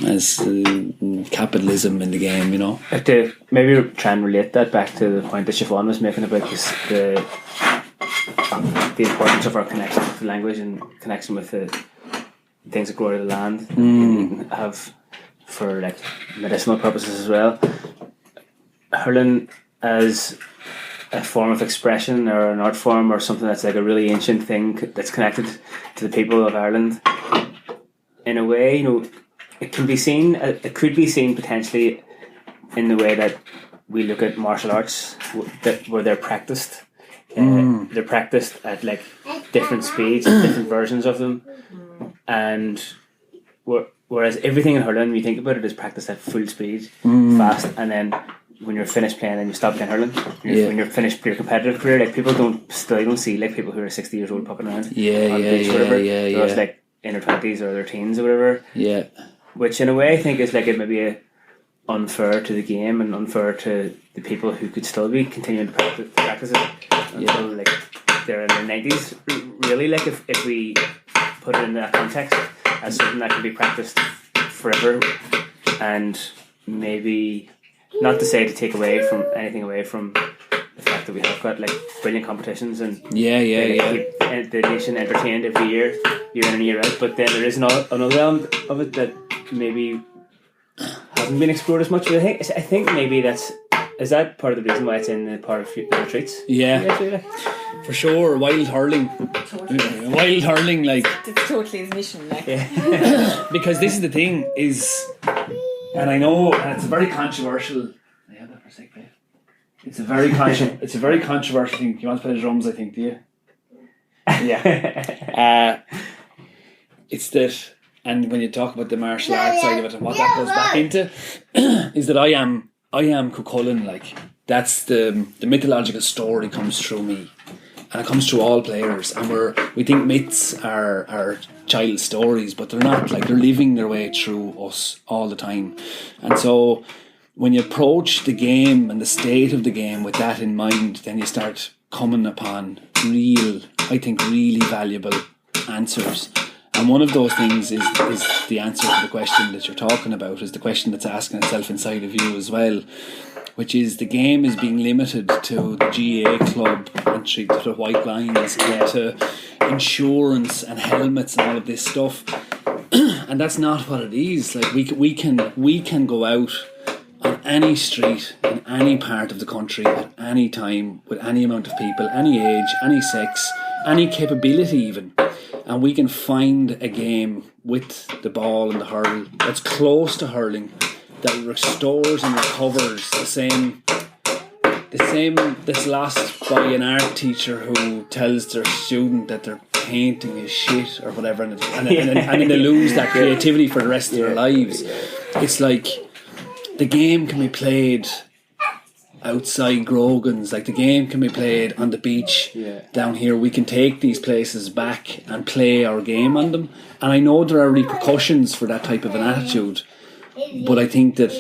as the capitalism in the game, you know. If to maybe try and relate that back to the point that Siobhan was making about this, the the importance of our connection with the language and connection with the things that grow out of the land mm. have for like medicinal purposes as well. Hurling as a form of expression or an art form or something that's like a really ancient thing that's connected to the people of Ireland in a way you know it can be seen uh, it could be seen potentially in the way that we look at martial arts that where they're practiced uh, mm. they're practiced at like different speeds different versions of them and whereas everything in hurling when you think about it is practiced at full speed mm. fast and then when you're finished playing and you stop playing hurling when you're, yeah. when you're finished your competitive career like people don't still don't see like people who are 60 years old popping around yeah yeah beach, yeah, whatever. yeah yeah it's like in their 20s or their teens or whatever yeah which in a way I think is like it maybe a unfair to the game and unfair to the people who could still be continuing to practice, practice it until yeah. like they're in their 90s really like if, if we put it in that context as something that can be practiced forever and maybe not to say to take away from anything away from the fact that we have got like brilliant competitions and yeah yeah they, yeah keep the nation entertained every year year in and year out but then there is another, another element of it that maybe hasn't been explored as much but I think I think maybe that's is that part of the reason why it's in the part of the retreats yeah for sure wild hurling totally. wild hurling like it's totally his mission like. yeah. because this is the thing is and I know and it's a very controversial yeah, that for sake, it's a very contro it's a very controversial thing you want to play the drums I think do you yeah uh, it's that and when you talk about the martial arts side of it and what that goes back into is that I am I am Cucullin like that's the the mythological story comes through me and it comes through all players and we're we think myths are are child stories but they're not like they're living their way through us all the time and so when you approach the game and the state of the game with that in mind then you start coming upon real I think really valuable answers and one of those things is is the answer to the question that you're talking about is the question that's asking itself inside of you as well which is the game is being limited to the GA club entry to the white lines and to insurance and helmets and all of this stuff and that's not what it is like we we can we can go out on any street in any part of the country at any time with any amount of people any age any sex any capability even and we can find a game with the ball and the hurl that's close to hurling that restores and recovers the same the same that's lost by an art teacher who tells their student that their painting is shit or whatever and, and, and, and, and then they lose that creativity for the rest of their lives it's like the game can be played outside Grogan's like the game can be played on the beach yeah. down here we can take these places back and play our game on them and I know there are repercussions for that type of an attitude but I think that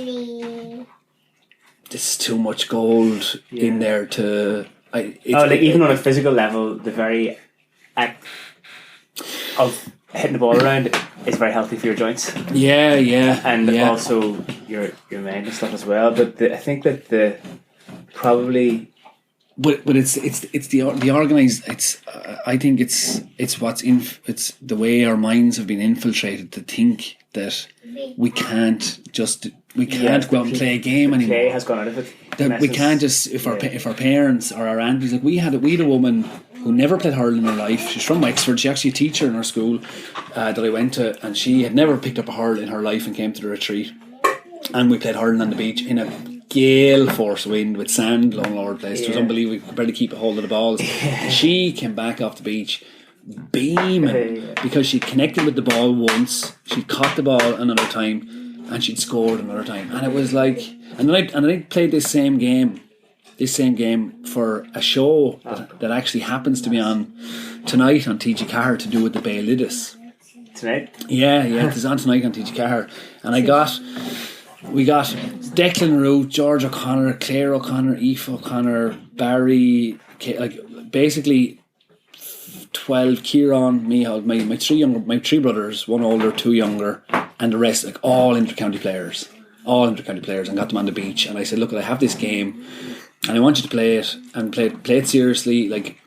there's too much gold yeah. in there to I, oh, like even on a physical level the very act of hitting the ball around is very healthy for your joints yeah yeah and yeah. also your your mind and stuff as well but the, I think that the probably but but it's it's it's the the organized it's uh, I think it's it's what's in it's the way our minds have been infiltrated to think that we can't just we can't yeah, go out and play a game anymore play has gone out of it that we can't just if our yeah. if our parents or our aunties like we had we had a woman who never played hurling in her life. She's from Wexford. She's actually a teacher in her school uh, that I went to, and she had never picked up a hurl in her life and came to the retreat. And we played hurling on the beach in a gale force wind with sand blowing all over the place. Yeah. It was unbelievable. We could barely keep a hold of the balls. Yeah. She came back off the beach beaming yeah. because she connected with the ball once, she caught the ball another time, and she'd scored another time. And it was like, and then I and I played this same game, this same game for a show that, that actually happens to be on tonight on TG Carr to do with the Baylidis. Tonight? Yeah, yeah, it's on tonight on TG Carr. And I got we got Declan Root, George O'Connor, Claire O'Connor, Aoife O'Connor, Barry, like basically 12 Kieran Mihal my, my three younger my three brothers one older two younger and the rest like all intercounty players all intercounty players and got them on the beach and I said look I have this game and I want you to play it and play it, play it seriously like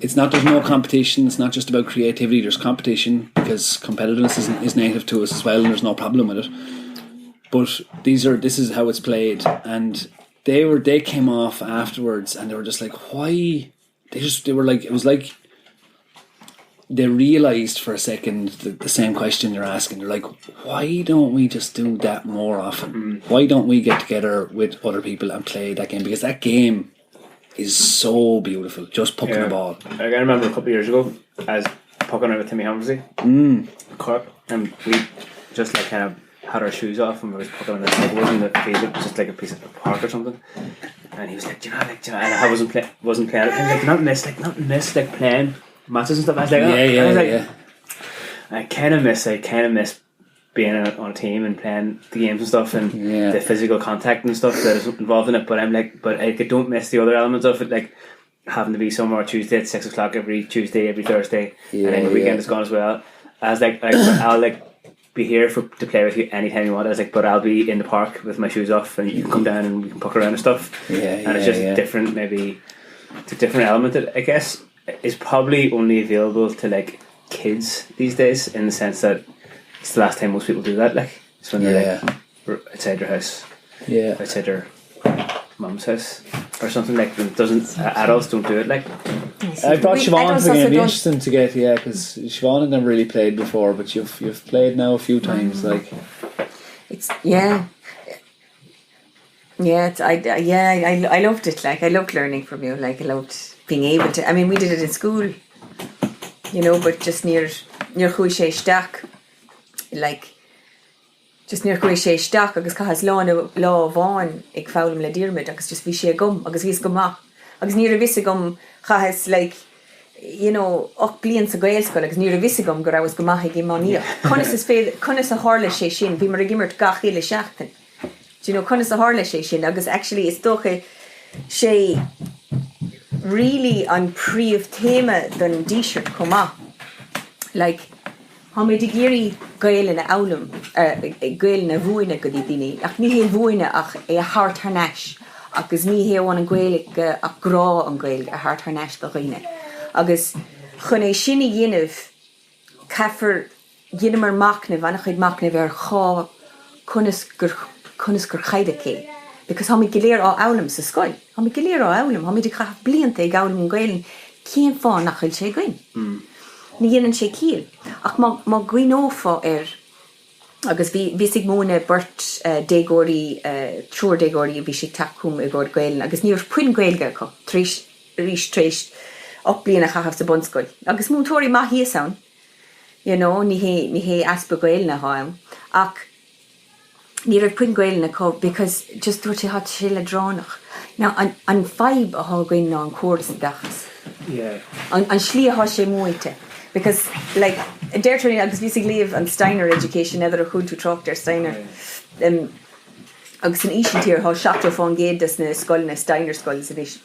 it's not there's no competition it's not just about creativity there's competition because competitiveness is, is native to us as well and there's no problem with it but these are this is how it's played and they were they came off afterwards and they were just like why they just they were like it was like they realized for a second the, the same question they're asking they're like why don't we just do that more often mm. why don't we get together with other people and play that game because that game is so beautiful just pucking yeah. the ball like I remember a couple of years ago as pucking out with Timmy Humphrey mm. Cork and we just like kind of had our shoes off and we was pucking on the it wasn't the field it was just like a piece of the park or something and he was like do you know like do you know and I wasn't play wasn't playing it and like not miss like not miss like playing matches and stuff I was like oh. yeah, yeah, I was like yeah. I kind of miss I kind of miss being on a team and playing the games and stuff and yeah. the physical contact and stuff that is involved in it but I'm like but I don't miss the other elements of it like having to be somewhere Tuesday at six o'clock every Tuesday every Thursday yeah, and then the weekend yeah. is gone as well I was like, like I'll like be here for to play with you anytime you want I was like but I'll be in the park with my shoes off and you can come down and we can puck around and stuff yeah, and yeah, it's just yeah. different maybe it's a different element that I guess is probably only available to like kids these days in the sense that it's the last time most people do that like it's when they're yeah. like outside their house yeah outside their mum's house or something like it doesn't adults don't do it like I brought We- Siobhan adults to the game also it'd be don't- interesting to get yeah because Siobhan had never really played before but you've you've played now a few times mm. like it's yeah yeah it's, I, yeah I, I loved it like I loved learning from you like I loved being able to I mean we did it in school you know but just near near chuaigh sé isteach like just níor chuaigh sé isteach agus chaitheas lá nó lá amháin ag foghlaim le Diarmuid agus just bhí sé agam agus bhíos go maith agus ní raibh fhios agam chaitheas like you know 8 bliain sa Ghaelscoil agus ní raibh fhios agam go rabhas go maith ag iománaíocht. Conas is féidir, conas a tharla sé sin? Bhíomar ag imirt gach uile seachtain. Do you know, conas a tharla sé sin? Agus actually is dócha sé really an príomh-téama don Díseart chomh maith. Like Táimid ag iarraidh Gaelainn a fhoghlaim, Gaelainn a mhúineadh go dtí daoine, ach ní hé mhúineadh ach é a thabhairt thar n-ais agus ní hé amháin an Ghaeilge ach grá an Ghaeilge a thabhairt thar n-ais do dhaoine. Agus chun é sin a dhéanamh caithfear, dheineamar machnamh, an-chuid machnaimh ar chá, conas gur, conas gur cailleadh é. Because táimid go léir á fhoghlaim sa scoil, táimid go léir á fhoghlaim, táimid ag caitheamh blianta ag fhoghlaim an Ghaelainn, cén fáth nach bhfuil sé againn? Ní dhéanann sé ciall. Ach má, má chuimhneofá air, agus bhí, bhíos ag múineadh beirt déagóirí, triúr déagóirí a bhí siad ag teacht chugam i gcomhair Gaelainn agus ní raibh puinn Gaeilge acu tar éis, arís tar éis 8 bliana a chaitheamh sa bunscoil. Agus múinteoirí maith thíos ann, you know, ní hé, ní hé easpa Gaelainne atá ann ach, ní raibh puinn Gaelainne acu because just dúirt sé tá sé leadránach. Now an an fadhb atá againn ná an córas oideachais. Yeah. An an slí atá sé múinte because like deirtear agus bhíos ag léamh an Steiner education n'fheadar ar chuala tú trácht ar Steiner. Um, agus san Ísiltír tá 70 fán gcéad des na scoileanna Steiner schools anois.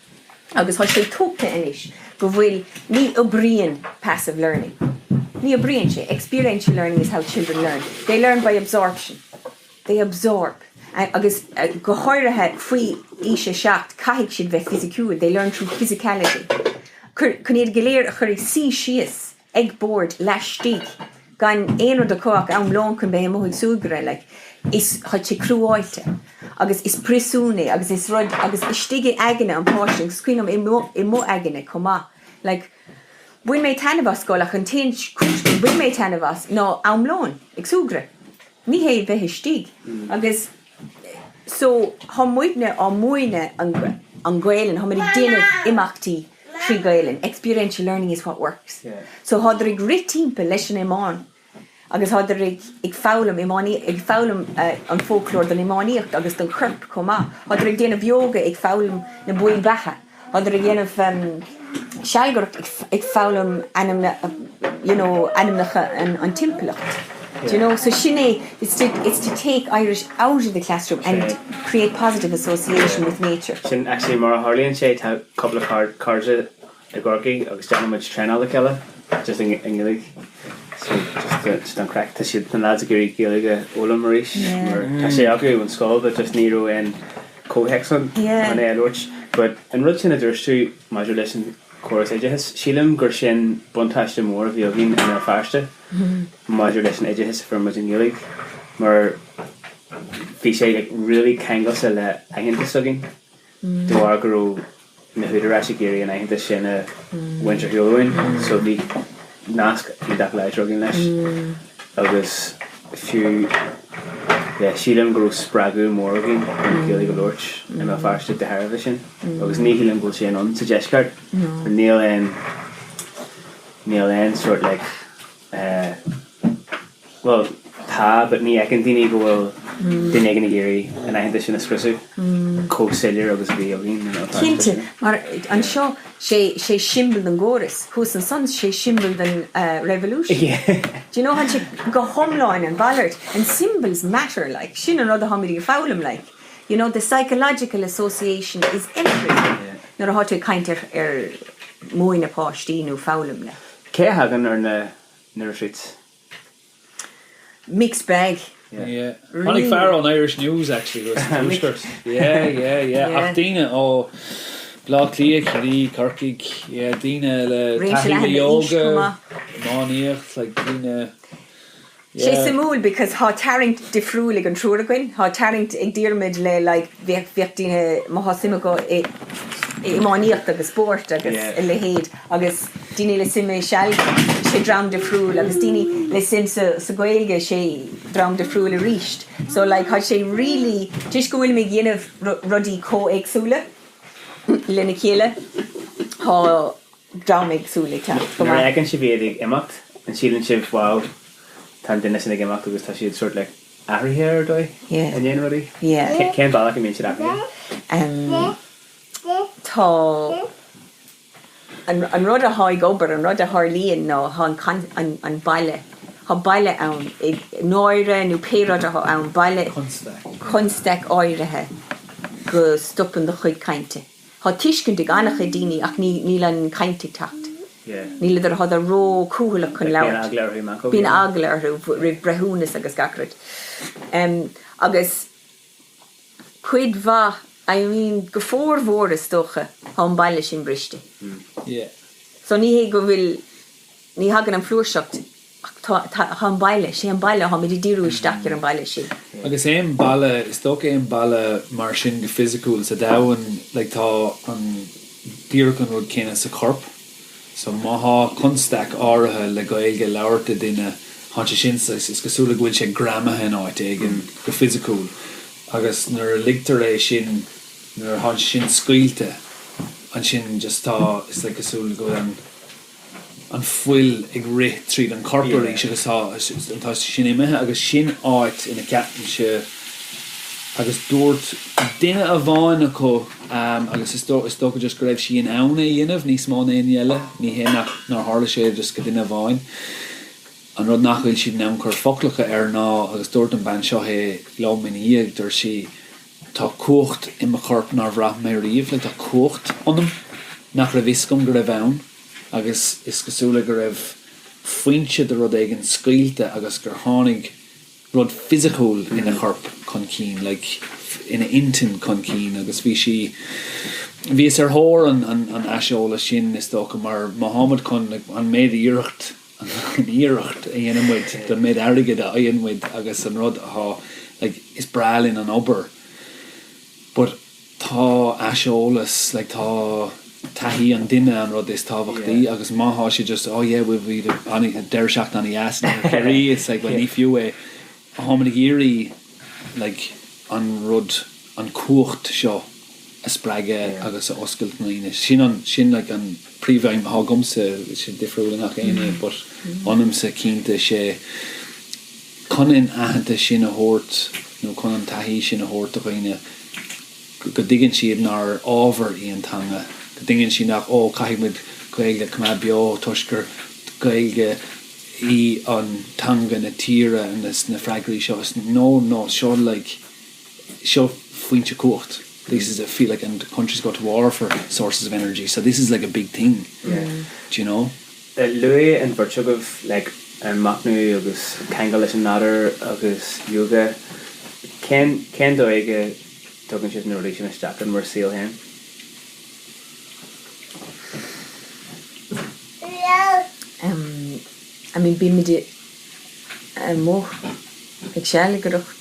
Agus tá sé tuigthe anois go bhfuil, ní oibríonn passive learning. Ní oibríonn sé. Experiential learning is how children learn. They learn by absorption. They absorb. Agus go háirithe faoi aois a 7, caithfidh siad bheith fisiciúil. They learn through physicality. Chun iad go léir a chur ag suí síos ag bord laistigh gan aon rud acu ach am lóin chun bheith amuigh ag súgradh like is tá sé cruáilte agus is príosún é agus is rud agus istigh i aigne an pháiste agus cuimhin liom i mo i mo aigne chomh maith like. Bhain mé taitneamh as scoil ach an t-aon chúis gur bhain mé taitneamh as ná am lóin ag súgradh. Ní hé bheith istigh. Agus so thá muidne á múineadh an Ghaelainn, thá muid ag déanamh imeachtaí trí Ghaelainn. Experiential learning is what works. So thádar ag rith timpeall leis an iomáin agus thádar ag foghlaim iománaíocht, ag foghlaim an foclóir don iománaíocht agus don chorp chomh maith. Thádar ag déanamh yoga ag foghlaim na baill beatha. Thádar ag déanamh sealgaireacht ag foghlaim ainm you know ainmneacha an timpeallacht. Do you know? So sin é, it's to, it's to take Irish out of the classroom and create positive association with nature. Sin actually mar a tharlaíonn sé, tá cúpla cairde i gCorcaigh agus déanann muid traenáil le chéile just i nGaeilge so just just an craic tá siad na lads ag iarraidh Gaeilge a fhoghlaim arís mar tá sé acu in scoil but just ní raibh aon comhthéacs ann chun é a labhairt but an rud sin a dúirt tú maidir leis an chóras oideachais sílim gur sin buntáiste mór a bhí againn i mBéal Feirste maidir leis an oideachas a fuair muid i nGaeilge mar bhí sé like really ceangailte le aitheantas againn de bharr go raibh na húdaráis ag iarraidh an aitheantas sin a bhaint ar shiúl uainn so bhí nasc iontach láidir againn leis agus fiú yeah sílim go raibh spreagadh mór againn chun Gaeilge a labhairt i mBéal Feirste de thairbhe sin agus ní shílim go bhfuil sé in ann sa deisceart níl aon níl aon sort like eh Bhuel, tá, but ní fheiceann daoine go bhfuil duine éigin ag iarraidh an aitheantas sin a scriosadh chomh soiléir agus a bhí againn i mBéal Feirste. Cinnte, mar anseo sé sé siombail den gcóras, thuas ansan sé siombail den revolution. Do you know, tá sé go hiomlán an mhalairt, and symbols matter, like, sin an rud atáimid ag foghlaim, like, you know, the psychological association is everything nuair atá tú ag caint ar ar múineadh páistí nó foghlaim, like. Cé a thagann ar na na retreats? Mixed bag. Yeah. Tháinig fear ón Irish News actually thuas sa Tuaisceart. Yeah, yeah, yeah. Ach daoine ó Baile Átha Cliath, Ciarraí, Corcaigh, yeah, daoine le Réimse taithí le leathan d'aois yoga, chomh maith. iománaíocht, like daoine, Sé yeah. suimiúil because thá tarraingt difriúil ag an triúr againn. Thá tarraingt ag Diarmuid le like bheadh bheadh daoine má thá suim acu i i iománaíocht agus spórt agus Yeah. a leithéid agus daoine le suim i sealgaireacht, sé dream difriúil agus daoine le suim sa sa Ghaeilge, sé dream difriúil arís. So like thá sé really toisc go bhfuilim ag dhéanamh rudaí chomh éagsúla lena chéile, thá dream éagsúil ag teacht go Nuair a maith. fheiceann sibh iad ag imeacht, an síleann sibh wow, tá an duine sin ag imeacht agus tá siad sort like athraithe ar dóigh Yeah. a ndéanann rudaí? Yeah. Cén bealach a mbíonn siad athraithe? Um, tá An rud athá ag obair, an rud a tharlaíonn ná thá an an baile, thá baile ann, náire nó pé rud athá ann, baile, constaic áirithe go stopann do chuid cainte. Thá tuiscint ag an-chuid daoine ach níl an chaint ag teacht. Níleadar, thádar ró-chúthaileach chun labhairt. Bíonn eagla orthu roimh breithiúnas agus gach rud. Agus. Cuid mhaith, I mean go fórmhór is dócha, tá an baile sin briste. Yeah. So ní hé go bhfuil, ní thagann an flúirseacht ach tá, tá, tá an baile, sé an baile, táimid ag díriú isteach ar an baile sin. Agus aon baile, is dócha aon baile mar sin go fisiciúil sa domhan, like tá an, díreach an rud céanna sa chorp. So má thá constaic áirithe le Gaeilge a labhairt do duine, thá sé sin saghas, is cosúil le go bhfuil sé greamaithe in áit éigin go fisiciúil agus nuair a ligtear é sin, nuair a thá sé sin scaoilte, ansin just tá, is like cosúil le go bhfuil an, an fuil ag rith tríd an corp arís agus tá, tá sé sin imithe agus sin áit ina gceapaimse agus dúirt duine amháin acu agus is dócha just go raibh sí in ann é a dhéanamh níos mó ná éinne eile, ní hé nach nár tharla sé just go duine amháin. An rud nach bhfuil siad in ann cur foclacha air ná, agus dúirt an bean seo é liom ina dhiaidh, dúirt sí, tá cumhacht i mo chorp nár bhraith mé riamh, like tá cumhacht ionam nach raibh fhios agam go raibh ann agus is cosúil le go raibh foinse de rud éigin scaoilte agus gur tháinig rud fisiciúil ina chorp chun cinn, like ina intinn chun cinn agus bhí sí, bhíos ar thóir an an aiseolais sin is dócha mar má tháimid chun like an méid iarracht, an iarracht a dhéanann muid don méid airgid a fhaigheann muid agus an rud athá like is breá linn an obair but tá aiseolas like tá. taithí an duine an rud is tábhachtaí agus má thá sé just oh yeah bhuel bhí deireadh seachtaine ana-dheas in Ciarraí it's like well ní fiú é. Táimid ag iarraidh like an rud an cumhacht seo a spreagadh agus a oscailt i ndaoine. Sin an sin like an príomhaidhm atá agamsa, sin difriúil i ngach éinne but ionamsa cinnte sé chun an aitheantas sin a thabhairt nó chun an taithí sin a thabhairt do dhaoine go dtuigeann siad nár ábhar í an teanga, go dtuigeann siad nach, ó, caithfidh muid Gaeilge a choimeád beo toisc gur Gaeilge í an teanga na tíre agus na freagraí seo, is no, no, seo like, seo foinse cumhacht, this is a feel like and the countries go to war for sources of energy, so this is like a big thing, do you know? Luaigh an bheirt agaibh like an machnamh agus ceangal leis an nádúr agus yoga. Cén cén dóigh a dtugann sibh na rudaí sin isteach in bhur saol féin? I mean bímid amuigh ag sealgaireacht.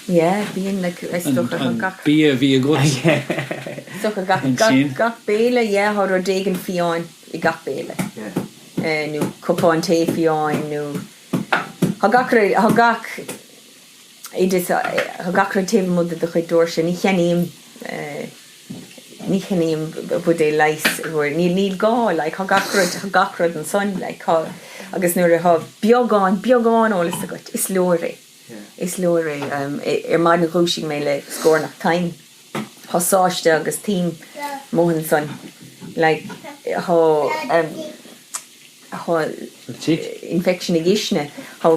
Yeah, bíonn like is dócha An gach bia a bhí agat is dócha gach gach gach béile yeah tá rud éigin fiáin i gach béile. Nó cupán tae fiáin nó tá gach rud tá gach oideas tá gach rud taobh amuigh de do chuid doirse. Ní cheannaím ní cheannaím buidéal leighis i gcomhair níl níl gá like tá gach rud tá gach rud ansan like tá agus nuair atá beagán beagán eolas agat is leor é. Is leor é. Ar maidin dhúisigh mé le scornach thyme. Tá sáiste agus tím amuigh ansan. Like tá tá infection ag Uisne. Tá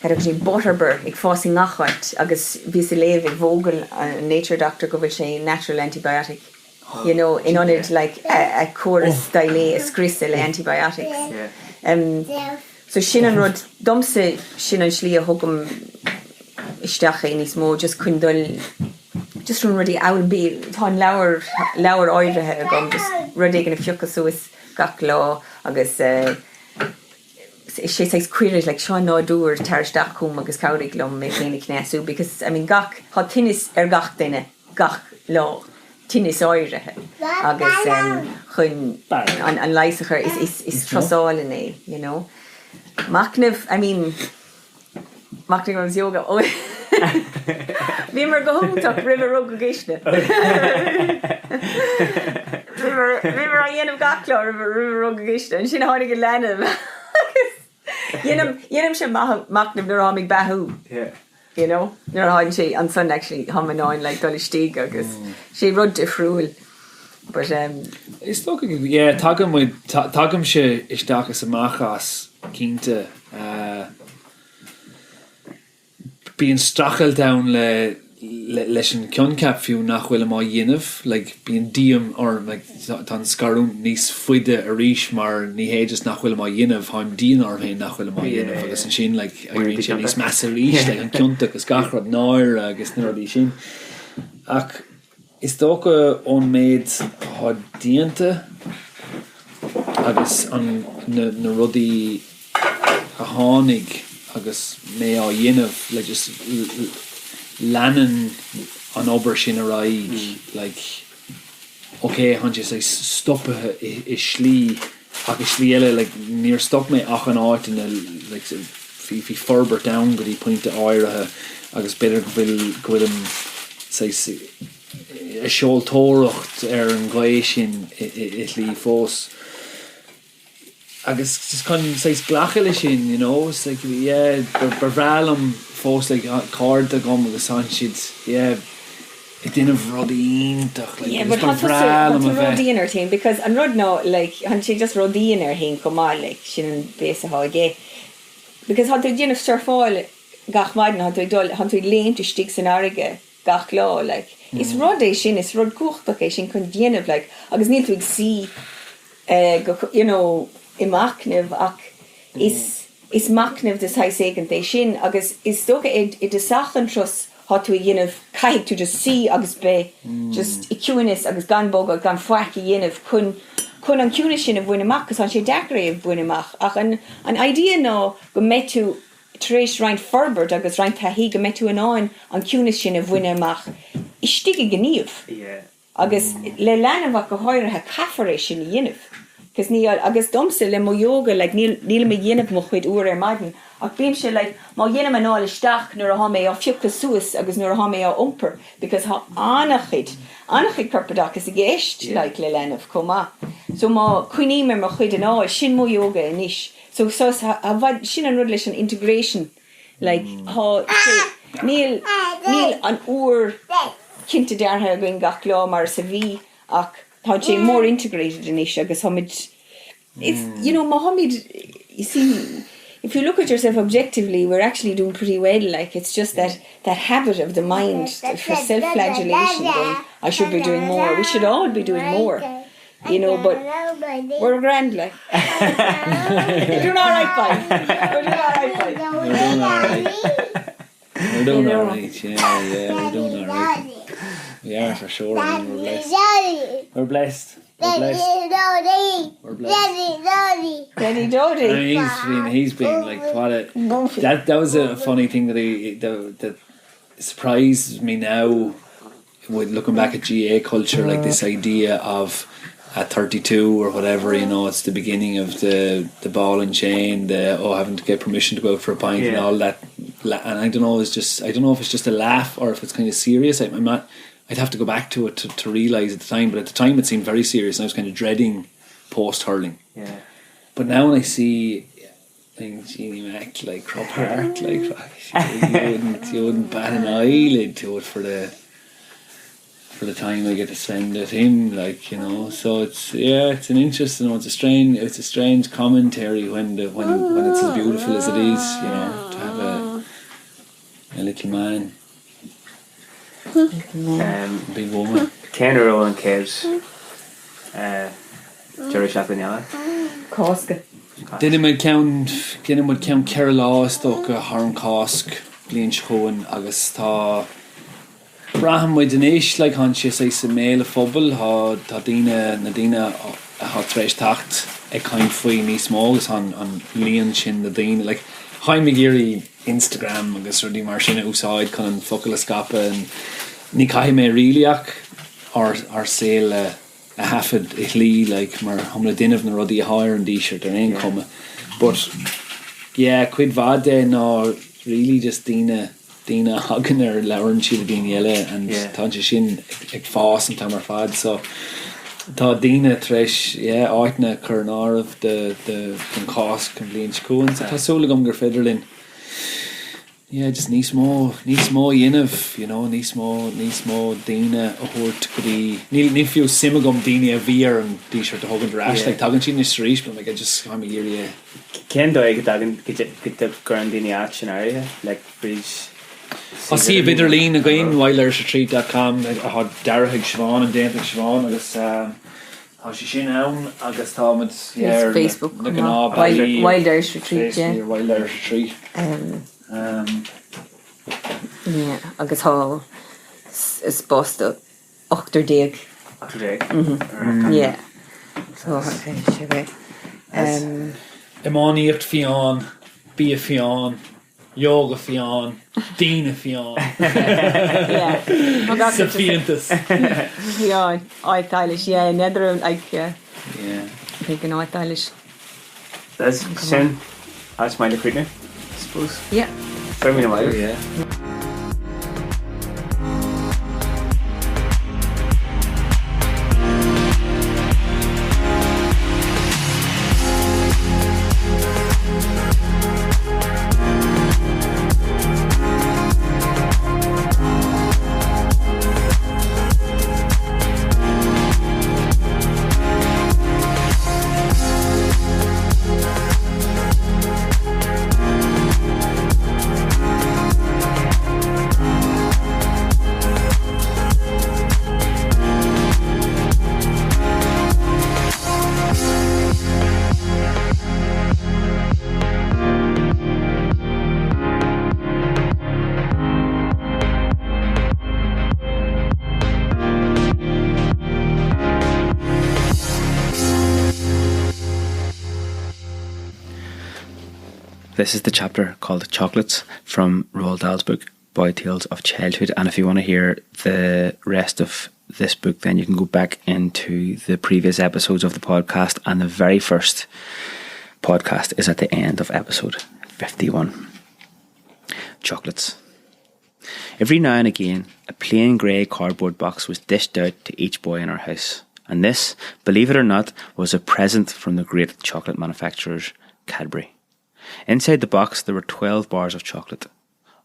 cad a sin butterbur ag fás i ngach áit agus bhíos ag léamh i Vogel an Nature Doctor go bhfuil sé natural antibiotic. You know in ionad like a córas déileála a scriosadh le antibiotics. So sin an rud, domsa sin an slí a thugaim isteach é níos mó, just chun dul, just chun rudaí a fhoghlaim, bí, tá an leabhar, leabhar áirithe agam, just rud éigin a phiocadh suas gach lá agus eh is sé saghas cuireadh, like seo an nádúr, tar isteach chugam agus cabhraigh liom mé féin a chneasú because I mean gach, tá tinneas ar gach duine gach lá. tinneas áirithe agus chun an leigheas a chur, is turas álainn é, you know. Machnamh, I mean, machnamh agus yoga, oh bhíomar go hiontach roimh a rugadh Uisne. Bhíomar á dhéanamh gach lá roimh a rugadh Uisne, ansin tháinig an leanbh agus Déanaimse machnamh nuair atáim ag beathú. You know? Nuair atá sé ansan actually táim in ann like dul istigh agus sé rud difriúil but um. Is dócha go, yeah, tagann muid, tagaimse isteach is amach as cinnte. Bíonn streachailt ann le leis an choincheap fiú nach bhfuilim á dhéanamh, like bíonn díom orm, like tá an scarúint níos faide arís mar ní hé just nach bhfuilim á dhéanamh, táim dian orm féin nach bhfuilim á dhéanamh agus ansin like éiríonn sé níos measa arís, like an ciont agus gach rud, náire agus na rudaí sin. Ach is dócha ón méid atá déanta agus an na na rudaí a tháinig agus mé á dhéanamh like just leanann an obair sin ar aghaidh like ok tá sé saghas stoptha i slí ach i slí eile like níor stop mé ach an áit ina like bhí bhí forbairt ann go dtí pointe áirithe agus b'fhéidir go bhfuil go bhfuilim saghas ag seoltóireacht ar an ghaoth sin i slí fós. Agus just chun saghas glacadh leis sin, you know, it's like yeah, ba bhreá liom fós like cairde agam agus tá siad yeah ag déanamh rudaí iontach like Yeah, agus but ba tá tusa, bhreá tá liom tú a bheith. ró-dhian ort féin because an rud ná like tá sé just ró-dhian air féin chomh maith like sin an béas atá aige because tá tú ag déanamh surfáil gach maidin, tá tú ag dul, tá tú ag léimt istigh san fharraige gach lá like is rud é sin, is rud cumhachtach é sin chun déanamh like agus níl tú ag suí go you know i machnamh ach is is machnamh de shaghas éigint é sin agus is dócha i i dtosach an turas thá tú a dhéanamh caithfidh tú just suí agus beith just i ciúineas agus gan bogadh gan faic a dhéanamh chun chun an ciúineas sin a bhain amach 'cause tá sé deacair é a bhain amach ach an an idea ná go mbeidh tú tar éis roinnt forbairt agus roinnt taithí go mbeidh tú in ann an ciúineas sin a bhain amach istigh i ngníomh. Agus le leanbh ach go háirithe, caithfear é sin a dhéanamh. Cos ní, agus domsa le mo yoga, like, níl, nílim ag dhéanamh mo chuid uair ar maidin, ach bímse like, má dhéanaim anáil isteach nuair athá mé á phiocadh suas agus nuair athá mé á iompar, because thá an-chuid, an-chuid corpoideachas i gceist, like, le leanbh chomh maith. So má coinním ar mo chuid anáil, sin mo yoga anois. So, so, sin an rud leis an integration. Like, thá sé, níl, níl an uair cinnte deartha againn gach lá mar is a bhí ach tá sé more integrated anois agus táimid, it's, you know, má tháimid, you see, if you look at yourself objectively, we're actually doing pretty well, like, it's just that, that habit of the mind for self-flagellation going, I should be doing more, we should all be doing more. You know, but we're grand like. We're doing all right, boy. We're doing all right, boy. We're doing all right. We're doing all right, yeah, yeah, we're doing all right. We are for sure, I mean, we're blessed. We're blessed. We're blessed. We're blessed. Daddy Dodie. I mean, he's been, he's been like what a, that, that was a funny thing that he, that, that surprised me now with looking back at GAA culture, like this idea of at 32 or whatever, you know, it's the beginning of the the ball and chain, the oh having to get permission to go out for a pint yeah. and all that. And I don't know, it's just I don't know if it's just a laugh or if it's kind of serious. I, I'm not. I'd have to go back to it to, to realize at the time, but at the time it seemed very serious, and I was kind of dreading post hurling. Yeah. But now when I see Like Jeannie Mac like Croke Park like you wouldn't you wouldn't bat an eyelid to it for the for the time I get to spend with him like you know so it's yeah it's an interesting one it's a strange it's a strange commentary when the when when it's as beautiful as it is you know to have a a little man um, big woman Cén uair an chéad deireadh seachtaine eile? Cásca. Déanfaidh muid ceann, déanfaidh muid ceann 4 lá is dócha thar an Cháisc bliain seo chugainn agus tá, braitheann muid anois like thánn sé saghas i mbéal an phobail, thá, tá daoine, na daoine athá tar éis teacht ag caint faoi níos mó agus thá an, an líon sin de daoine like tháim ag iarraidh Instagram agus rudaí mar sin a úsáid chun an focal a scaipeadh and ní caithfidh mé really ach ár, ár saol a a thaifead i shlí like mar táim le déanamh na rudaí athá ar an Díseart ar aon chuma but yeah cuid mhaith de ná really just daoine daoine a thagann ar labhrann siad le daoine eile and tá sé sin ag fás an t-am ar fad so tá daoine tar éis yeah áiteanna a chur in áirithe de de don Cháisc an bhliain seo chugainn so tá súil agam gur féidir linn yeah just níos mó, níos mó a dhéanamh, you know, níos mó, níos mó daoine a thabhairt go dtí, níl, níl fiú suim agam daoine a bhí ar an Díseart a thógaint ar ais, like tagann siad anois arís but like I just, táim ag iarraidh é. Cén dóigh go dtagann, go gcuireann daoine áit in áirithe, like fríd Tá suíomh idirlín againn, wildirishretreat dot com, atá deartha ag Siobhán and déanta ag Siobhán agus tá sé sin ann agus tá muid ar Facebook na gnáthbhealaí Wild Irish Retreat, yeah. Wild Irish Retreat. Yeah, agus tá spás do 18. 18? Yeah. So sé bheith. Iománaíocht fiáin, bia fiáin. Yoga fiáin, daoine fiáin. Sa bhfiántas. Fiáin, áit áilis, yeah, n'fheadar like, yeah. Yeah. Big an áit áilis. That's sin áit maith le críochnú, I suppose. Yeah. Go raibh míle maith agat. Yeah. This is the chapter called Chocolates from Roald Dahl's book Boy Tales of Childhood and if you want to hear the rest of this book, then you can go back into the previous episodes of the podcast, and the very first podcast is at the end of episode 51. Chocolates. Every now and again, a plain grey cardboard box was dished out to each boy in our house. And this, believe it or not, was a present from the great chocolate manufacturers, Cadbury. Inside the box there were 12 bars of chocolate,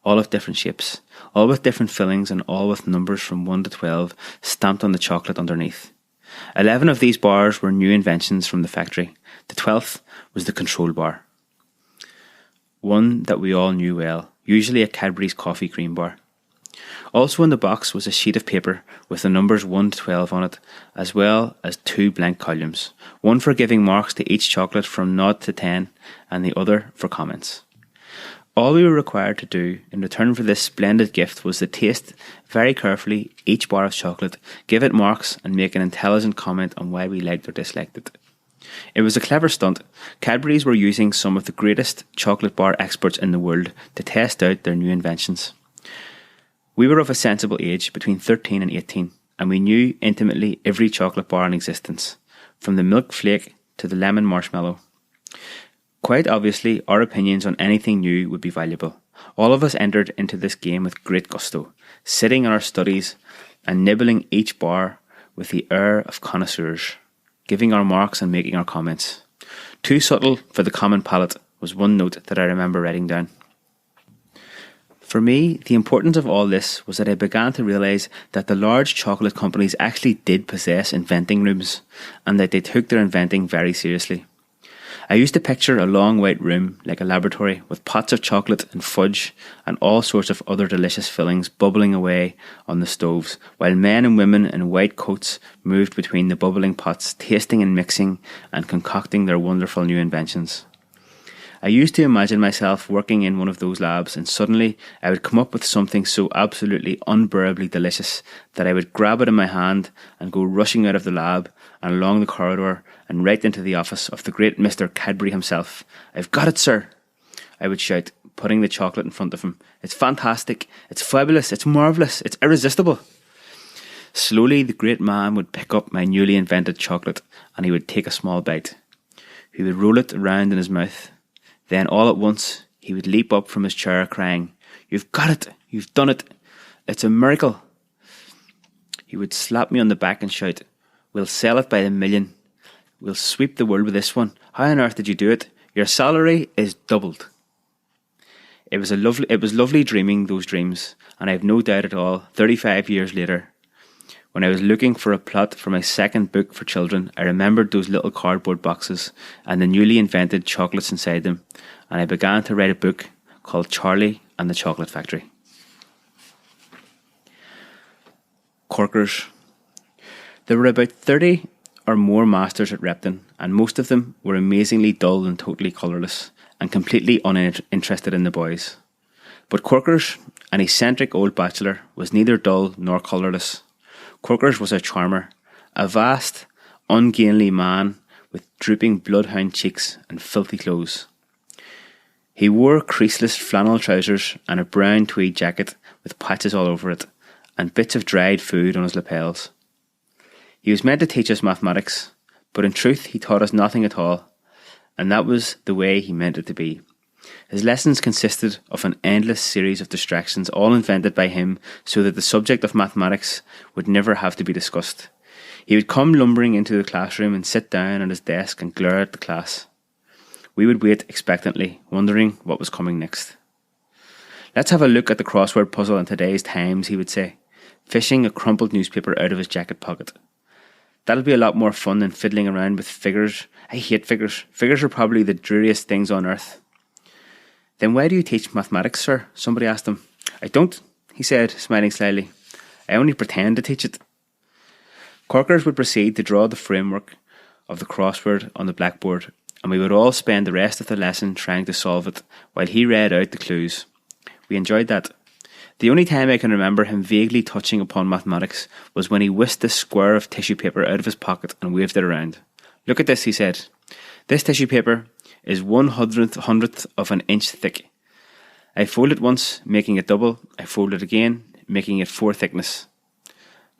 all of different shapes, all with different fillings and all with numbers from 1 to 12 stamped on the chocolate underneath. 11 of these bars were new inventions from the factory. The 12th was the control bar. One that we all knew well, usually a Cadbury's coffee cream bar. Also in the box was a sheet of paper with the numbers 1 to 12 on it, as well as two blank columns, one for giving marks to each chocolate from 0 to 10 and the other for comments. All we were required to do in return for this splendid gift was to taste very carefully each bar of chocolate, give it marks, and make an intelligent comment on why we liked or disliked it. It was a clever stunt. Cadbury's were using some of the greatest chocolate bar experts in the world to test out their new inventions. We were of a sensible age, between 13 and 18, and we knew intimately every chocolate bar in existence, from the milk flake to the lemon marshmallow. Quite obviously, our opinions on anything new would be valuable. All of us entered into this game with great gusto, sitting in our studies and nibbling each bar with the air of connoisseurs, giving our marks and making our comments. Too subtle for the common palate was one note that I remember writing down. For me, the importance of all this was that I began to realize that the large chocolate companies actually did possess inventing rooms and that they took their inventing very seriously. I used to picture a long white room like a laboratory with pots of chocolate and fudge and all sorts of other delicious fillings bubbling away on the stoves, while men and women in white coats moved between the bubbling pots, tasting and mixing and concocting their wonderful new inventions. I used to imagine myself working in one of those labs, and suddenly I would come up with something so absolutely unbearably delicious that I would grab it in my hand and go rushing out of the lab and along the corridor and right into the office of the great Mr. Cadbury himself. I've got it, sir! I would shout, putting the chocolate in front of him. It's fantastic! It's fabulous! It's marvellous! It's irresistible! Slowly, the great man would pick up my newly invented chocolate and he would take a small bite. He would roll it round in his mouth. Then all at once he would leap up from his chair crying, You've got it! You've done it! It's a miracle! He would slap me on the back and shout, We'll sell it by the million. We'll sweep the world with this one. How on earth did you do it? Your salary is doubled. It was a lovely it was lovely dreaming those dreams, and I have no doubt at all, 35 years later, when I was looking for a plot for my second book for children, I remembered those little cardboard boxes and the newly invented chocolates inside them, and I began to write a book called Charlie and the Chocolate Factory. Corkers. There were about 30 or more masters at Repton, and most of them were amazingly dull and totally colourless, and completely uninterested in the boys. But Corkers, an eccentric old bachelor, was neither dull nor colourless. Corkers was a charmer, a vast, ungainly man with drooping bloodhound cheeks and filthy clothes. He wore creaseless flannel trousers and a brown tweed jacket with patches all over it and bits of dried food on his lapels. He was meant to teach us mathematics, but in truth he taught us nothing at all, and that was the way he meant it to be. His lessons consisted of an endless series of distractions, all invented by him so that the subject of mathematics would never have to be discussed. He would come lumbering into the classroom and sit down at his desk and glare at the class. We would wait expectantly, wondering what was coming next. Let's have a look at the crossword puzzle in today's times, he would say, fishing a crumpled newspaper out of his jacket pocket. That'll be a lot more fun than fiddling around with figures. I hate figures. Figures are probably the dreariest things on earth. Then why do you teach mathematics, sir? Somebody asked him. I don't, he said, smiling slyly. I only pretend to teach it. Corkers would proceed to draw the framework of the crossword on the blackboard, and we would all spend the rest of the lesson trying to solve it while he read out the clues. We enjoyed that. The only time I can remember him vaguely touching upon mathematics was when he whisked this square of tissue paper out of his pocket and waved it around. Look at this, he said. This tissue paper is one hundredth hundredth of an inch thick. I fold it once, making it double. I fold it again, making it four thickness.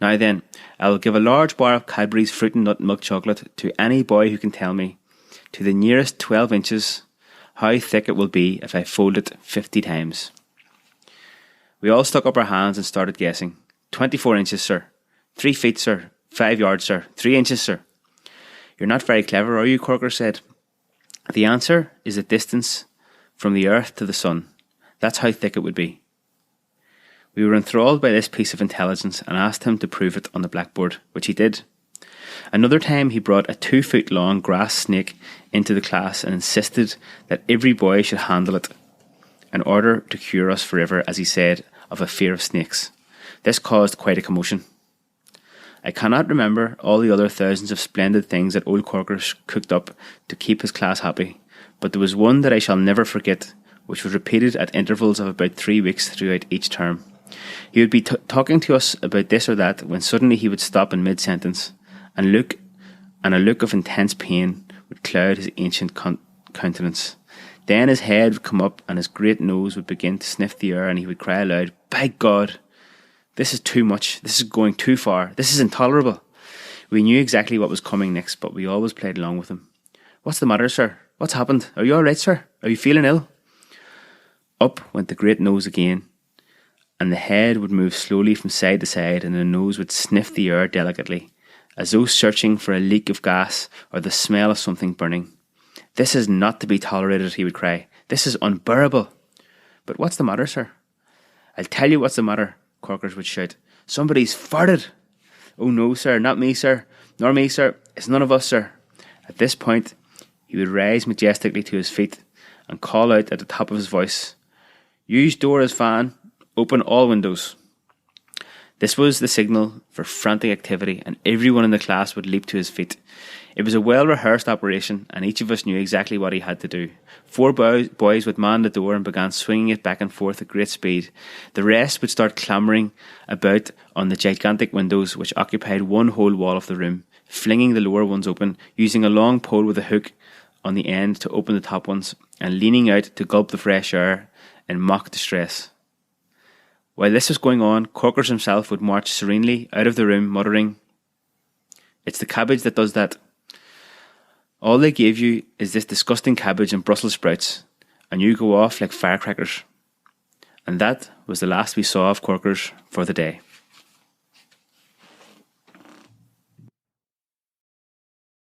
Now then, I will give a large bar of Cadbury's fruit and nut milk chocolate to any boy who can tell me, to the nearest 12 inches, how thick it will be if I fold it 50 times. We all stuck up our hands and started guessing. 24 inches, sir. 3 feet, sir. 5 yards, sir. 3 inches, sir. You're not very clever, are you? Corker said. The answer is the distance from the earth to the sun. That's how thick it would be. We were enthralled by this piece of intelligence and asked him to prove it on the blackboard, which he did. Another time he brought a two-foot-long grass snake into the class and insisted that every boy should handle it in order to cure us forever, as he said, of a fear of snakes. This caused quite a commotion. I cannot remember all the other thousands of splendid things that old Corkers cooked up to keep his class happy, but there was one that I shall never forget, which was repeated at intervals of about three weeks throughout each term. He would be talking to us about this or that when suddenly he would stop in mid-sentence and look and a look of intense pain would cloud his ancient countenance. Then his head would come up and his great nose would begin to sniff the air and he would cry aloud, By God! This is too much. This is going too far. This is intolerable. We knew exactly what was coming next, but we always played along with him. What's the matter, sir? What's happened? Are you all right, sir? Are you feeling ill? Up went the great nose again, and the head would move slowly from side to side, and the nose would sniff the air delicately, as though searching for a leak of gas or the smell of something burning. This is not to be tolerated, he would cry. This is unbearable. But what's the matter, sir? I'll tell you what's the matter, Corkers would shout. Somebody's farted! Oh no, sir, not me, sir, nor me, sir. It's none of us, sir. At this point, he would rise majestically to his feet and call out at the top of his voice, Use door as fan, open all windows. This was the signal for frantic activity, and everyone in the class would leap to his feet. It was a well-rehearsed operation, and each of us knew exactly what he had to do. Four boys would man the door and began swinging it back and forth at great speed. The rest would start clambering about on the gigantic windows, which occupied one whole wall of the room, flinging the lower ones open, using a long pole with a hook on the end to open the top ones, and leaning out to gulp the fresh air in mock distress. While this was going on, Corkers himself would march serenely out of the room, muttering, It's the cabbage that does that. All they gave you is this disgusting cabbage and Brussels sprouts, and you go off like firecrackers. And that was the last we saw of Corkers for the day.